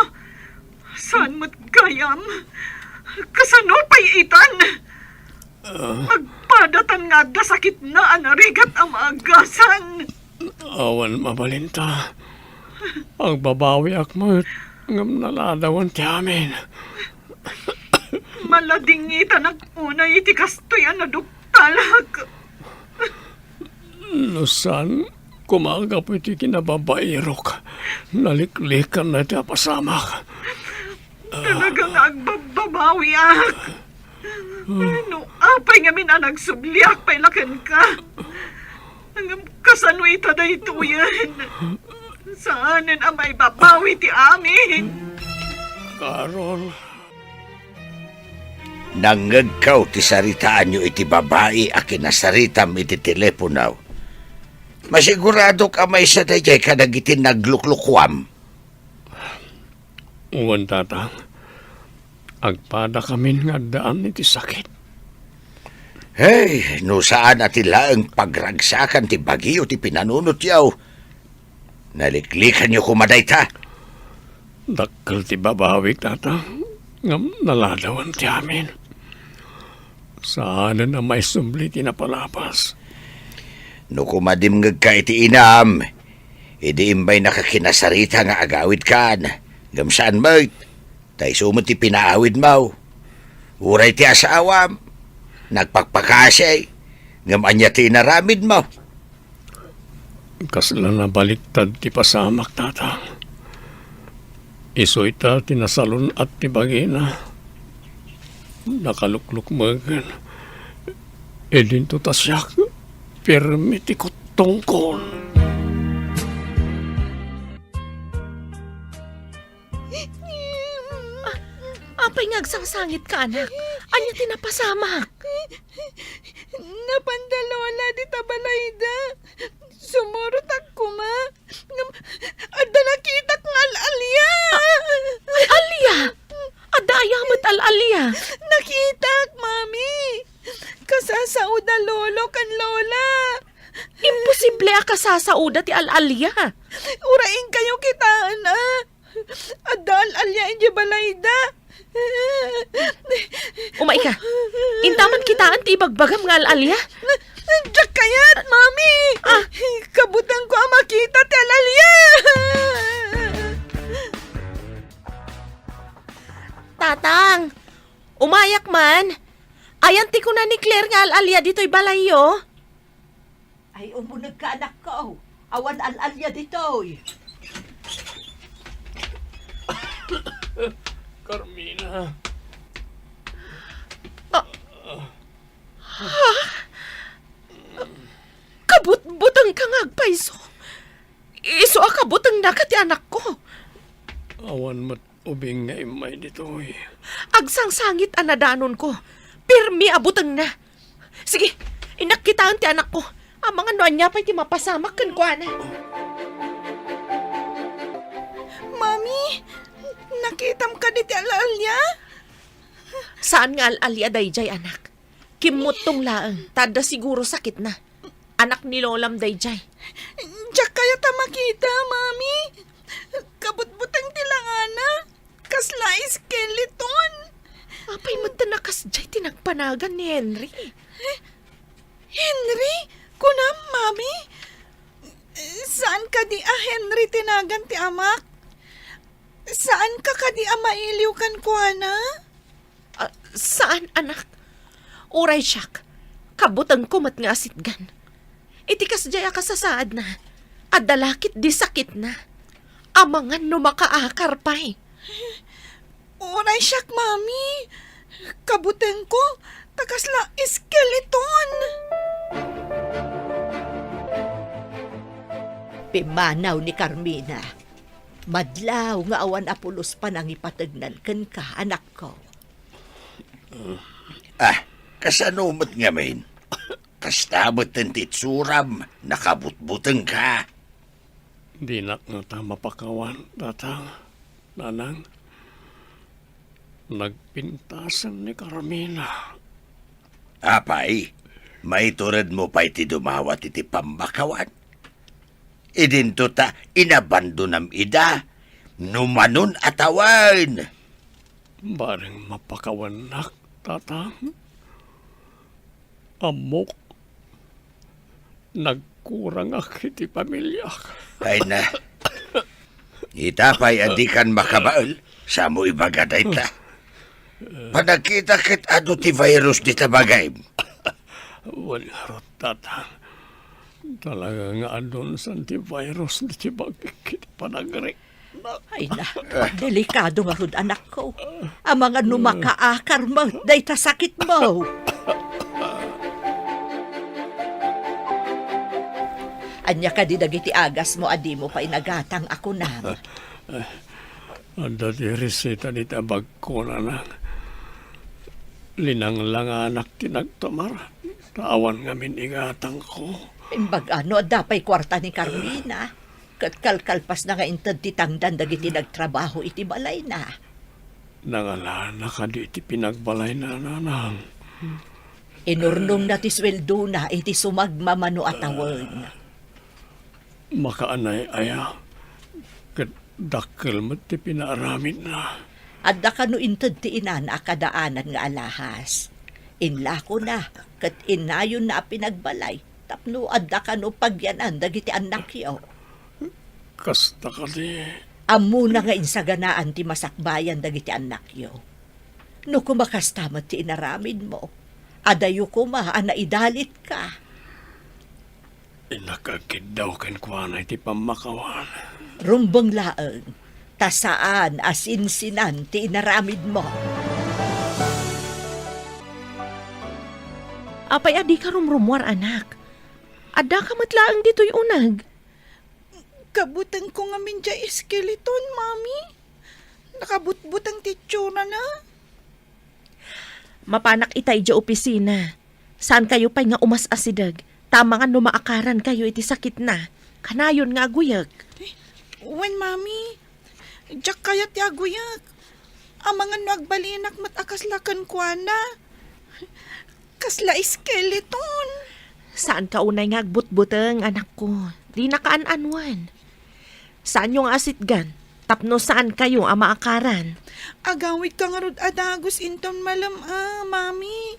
Saan met gayam? Kasano pay itan? Ah. Agpadatan nga adda sakitna a narigat a maagasan. Awan mabalinta. Agbabawiak met, ngem naladawen ti amin. Maladingitanak unay iti kastoy a naduktalak. No saan, koma gapu iti kinababairok, naliklikanna iti apasamak. Talaga nga agbabbabawiak. No apay ngamin a nagsubliak pay la kenka. Ngem kasano ita daytoyen? Saanen a maibabawi ti amin. Carol. Nangngegko ti saritaanyo iti babai a kinasaritam iti telepono. Masiguradok a maysa daydiay kadagiti nagluklukuam. Wen, Tatang. Agpadakamin nga addaan iti sakit. Hey, no saan a ti laeng pagragsakan ti bagyo ti pinanunotyo, naliklikanyo koma dayta. Dakkel ti babawik, Tatang, ngem naladawen ti amin. Saanen a maisubli ti napalabas. No koma dimngegka iti inam, idi imbaynaka kinasarita nga agawidkan, ngem saan met, ta isu met ti pinaawidmo. Uray ti asawam, nagpakpakasi, ngem ania ti inaramidmo? Kasla nabaliktad ti pasamak, Tatang. Isu ita ti nasalun-at ti bagina. Nakaluklukmegen. Idinto ta siak, pirmi ti kuttongkon. Ah, apay nga agsangsangitka, anak? Ania ti napasamak? Napanda Lola dita balayda. Sumurotak koma. Ngem adda nakitak nga al-alia. Al-alia? Adda aya met al-alia? Nakitak, Mami. Kasasaoda Lolo ken Lola. Imposible a kasasaoda ti al-alia. Uray inkayo kitaen, a. Adda al-alia idiay balayda. Umayka. Intaman kitaen ti ibagbagam nga al-alia. Ta butengko a makita ti al-alia! Tatang, umayak man. Ayan ti kuna ni Claire nga al-alia ditoy balayyo? Ay, umunegka, anakko. Awan al-alia ditoy. Carmina. Ah. Ha? Kabutbutengka nga agpayso. Isu a kabutengnaka ti anakko. Awan met ubing nga immay ditoy. Agsangsangit a nadanonko. Pirmi a butengna. Sige, innak kitaen ti anakko. Amangan no ania pay ti mapasamak kenkuana. Mami, nakitam kadi ti al-alia? Saan nga al-alia daydiay, anak. Kimmuttong laeng, ta adda siguro sakitna. Anak ni lolam daydiay. Diak kayat a makita, Mami. Kabutbuteng ti langana. Kasla skeleton. Apay met ta nakasdiay ti nagpanagan ni Henry? Henry? Kunam, Mami? Saan kadi a Henry ti nagan ti amak? Saanka kadi a mailiw kenkuana? Ah, saan, anak. Uray siak, kabutengko met nga asitgan. Iti kasdiay a kasasaadna, adda la ketdi sakitna. Amangan no makaakar pay. Uray siak, Mami. Kabutengko, ta kasla skeleton. Pimmanaw ni Carmina. Madlaw nga awan a pulos panangipategnan kenka, anakko. Ah, kasano met ngamin? Kasta met ti itsuram, nakabutbutengka. Dinak ngata mapakawan, tatang, nanang. Nagpintasen ni Carmina. Apay, maituredmo pay ti dumawat iti pammakawan? Idinto ta inabandonam ida, no manon a tawen. Bareng mapakawannak, tatang. Ammok, nagkurangak iti pamiliak. Ay na. Ita pay a dikan makabael, samo ibaga dayta. Panagkita ket adu ti virus dita bagim. Wen ngarud, tatang. Talaga nga adunsan ti virus diti bagik iti panagrik. Ay na, delikado ngarud, anakko. Amangan no makaakar met dayta sakitmo. Ania kadi dagiti agasmo a dimo pay nagatang a kunam? Adda ti reseta dita bagko, nanang. Linanglanganak ti nagtumar, ta awan ngamin igatangko. Imbag-a no adda pay kuarta ni Carmina, ket kalkalpasna nga inted ti tangdan dagiti nagtrabaho iti balayna. Nangalana kadi iti pinagbalayna, nanang? Inurnongna ti sueldona iti sumagmamano a tawen. Makaanay aya, ket dakkel met ti pinaaramidna. Adda kano inted ti inana a kadaanan nga alahas. Inlakona ket innayonna a pinagbalay tapno adda kano pagyanan dagiti annakyo. Kasta kadi. Ammona nga insaganaan ti masakbayan dagiti annakyo. No koma kasta met ti inaramidmo, adayo koma a naidalitka. Innak agkiddaw kenkuana iti pammakawan. Rumbeng laeng, ta saan a sinsinan ti inaramidmo. Apay a dika rumrumuar, anak? Addaka met laeng ditoy uneg. Kabutengko ngamin diay skeleton, Mami. Nakabutbuteng ti itsurana. Mapanak ita idiay opisina. Saankayo pay nga umas-asideg, ta amangan no maakarankayo iti sakitna. Kanayon nga aguyek. Eh, wen, Mami. Diak kayat ti aguyek. Amangan no agbalinak met a kasla kenkuana. Kasla skeleton. Saanka unay nga agbutbuteng, anakko. Dinaka an-anuen. Saanyo nga asitgan tapno saankayo a maakaran. Agawidka ngarud a dagus inton malem-a, Mami.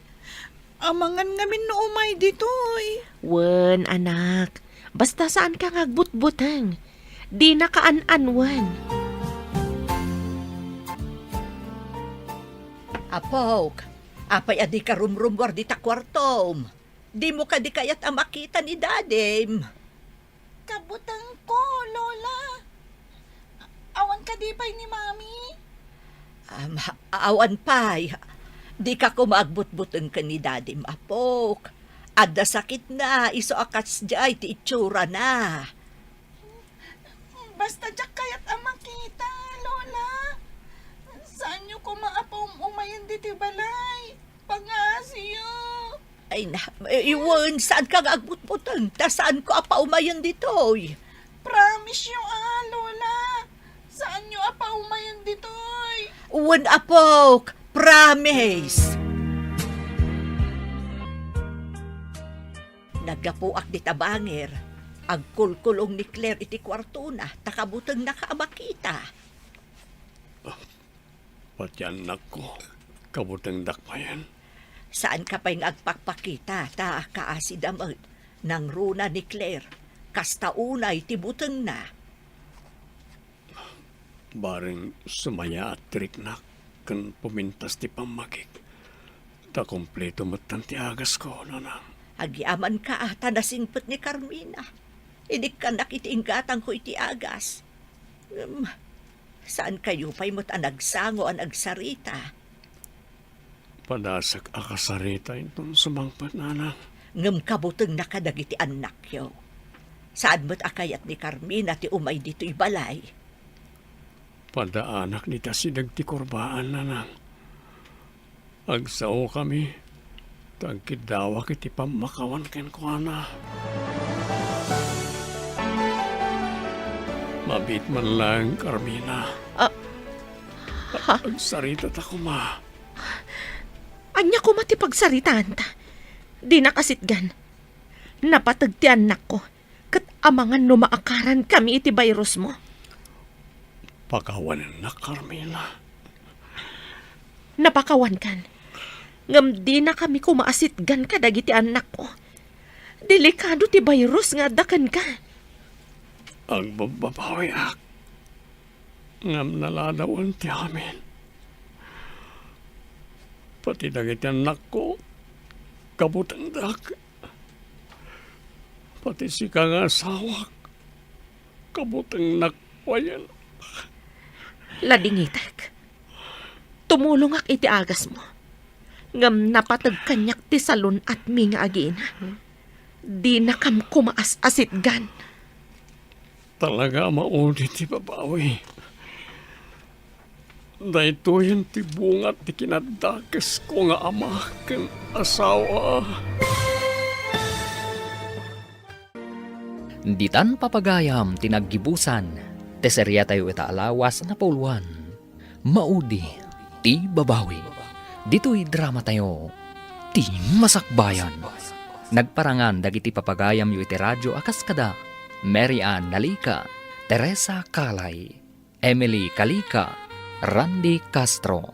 Amangan ngamin no umay ditoy. Wen, anak. Basta saanka nga agbutbuteng. Dinaka an-anuen. Apok, apay a dika rumrumuar dita kuartom? Dimo kadi kayat a makita ni Dadim? Kabutengko, Lola. Awan kadi pay ni Mami? Am, awan pay. Dika koma agbutbuteng ken ni Dadim, Apok. Adda sakitna, isu a kasdiay ti itsurana. Basta diak kayat a makita, Lola. Saanyo koma a paum-umayen ditoy balay. Pangngaasim. Ay na, eh, wen, saanka nga agbutbuteng, ta saanko a paumayen ditoy. Promise-yo, ah, Lola. Saanyo a paumayen ditoy. Wen, Apok, promise. Naggapuak dita bangir. Agkulkulong ni Claire iti kuartona, ta kabutengnaka a makita. Pati annakko, kabutengdak mayen. Saanka pay nga agpakpakita, ta kaasida met, nangruna ni Claire, kasta unay ti butengna. Bareng sumayaat ti riknak ken pumintas ti pammagik, ta kompleto metten ti agasko, nanang. Agyamanka, ta nasingpet ni Carmina. Inikkannak iti inggatangko iti agas. Ngem, saankayo pay met a nagsango a nagsarita? Padasak a kasarita inton sumangpet, nanang. Ngem kabutengna kadagiti annakyo. Saan met a kayat ni Carmina ti umay ditoy balay. Padaanak dita sideg ti kurbaan, nanang. Agsaokami, ta agkiddawak iti pammakawan kenkuana. Mabiit man laeng, Carmina. Ah, ha? Agsaritata koma. Ania koma ti pagsaritaanta? Dinaka sitgan. Napateg ti annakko, ket amangan no maakarankami iti virusmo. Pakawanennak, Carmina. Napakawankan. Ngem dinakami koma a sitgan kadagiti annakko. Delikado ti virus nga adda kenka. Agbabbabawiak. Ngem naladawen ti amin. Pati dagiti annakko, kabutengdak. Pati sika nga asawak, kabutengnak mayen. Ladingitek. Tumulongak iti agasmo. Ngem napateg kaniak ti salun-atmi nga agina. Dinakam koma as-asitgan. Talaga a maudi ti babawi. Daytoyen ti bunga ti kinaddakesko nga ama ken asawa. Ditan papagayam ti naggibusan, ti seriatayo ita a lawas napauluan. Maudi ti babawi. Ditoy dramatayo, ti masakbayan. Nagparangan dagiti papagayamyo iti radio a kas kada Mary Ann Nalica, Teresa Calay, Emily Calica, Randy Castro,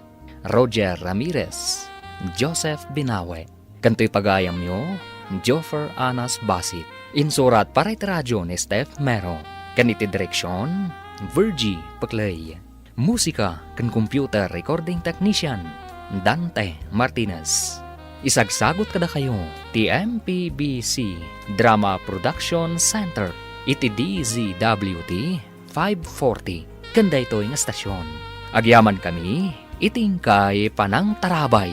Roger Ramirez, Joseph Binawe, ken toy pagayamyo, Joffer Anas Basit. Insurat para iti radio ni Steph Mero, ken iti direksion, Virgie Peclay. Musika ken computer recording technician, Dante Martinez. Isagsagut kadakayo ti M P B C Drama Production Center iti D Z W T five forty ken daytoy nga estasion. Agyamankami iti inkay panangtarabay.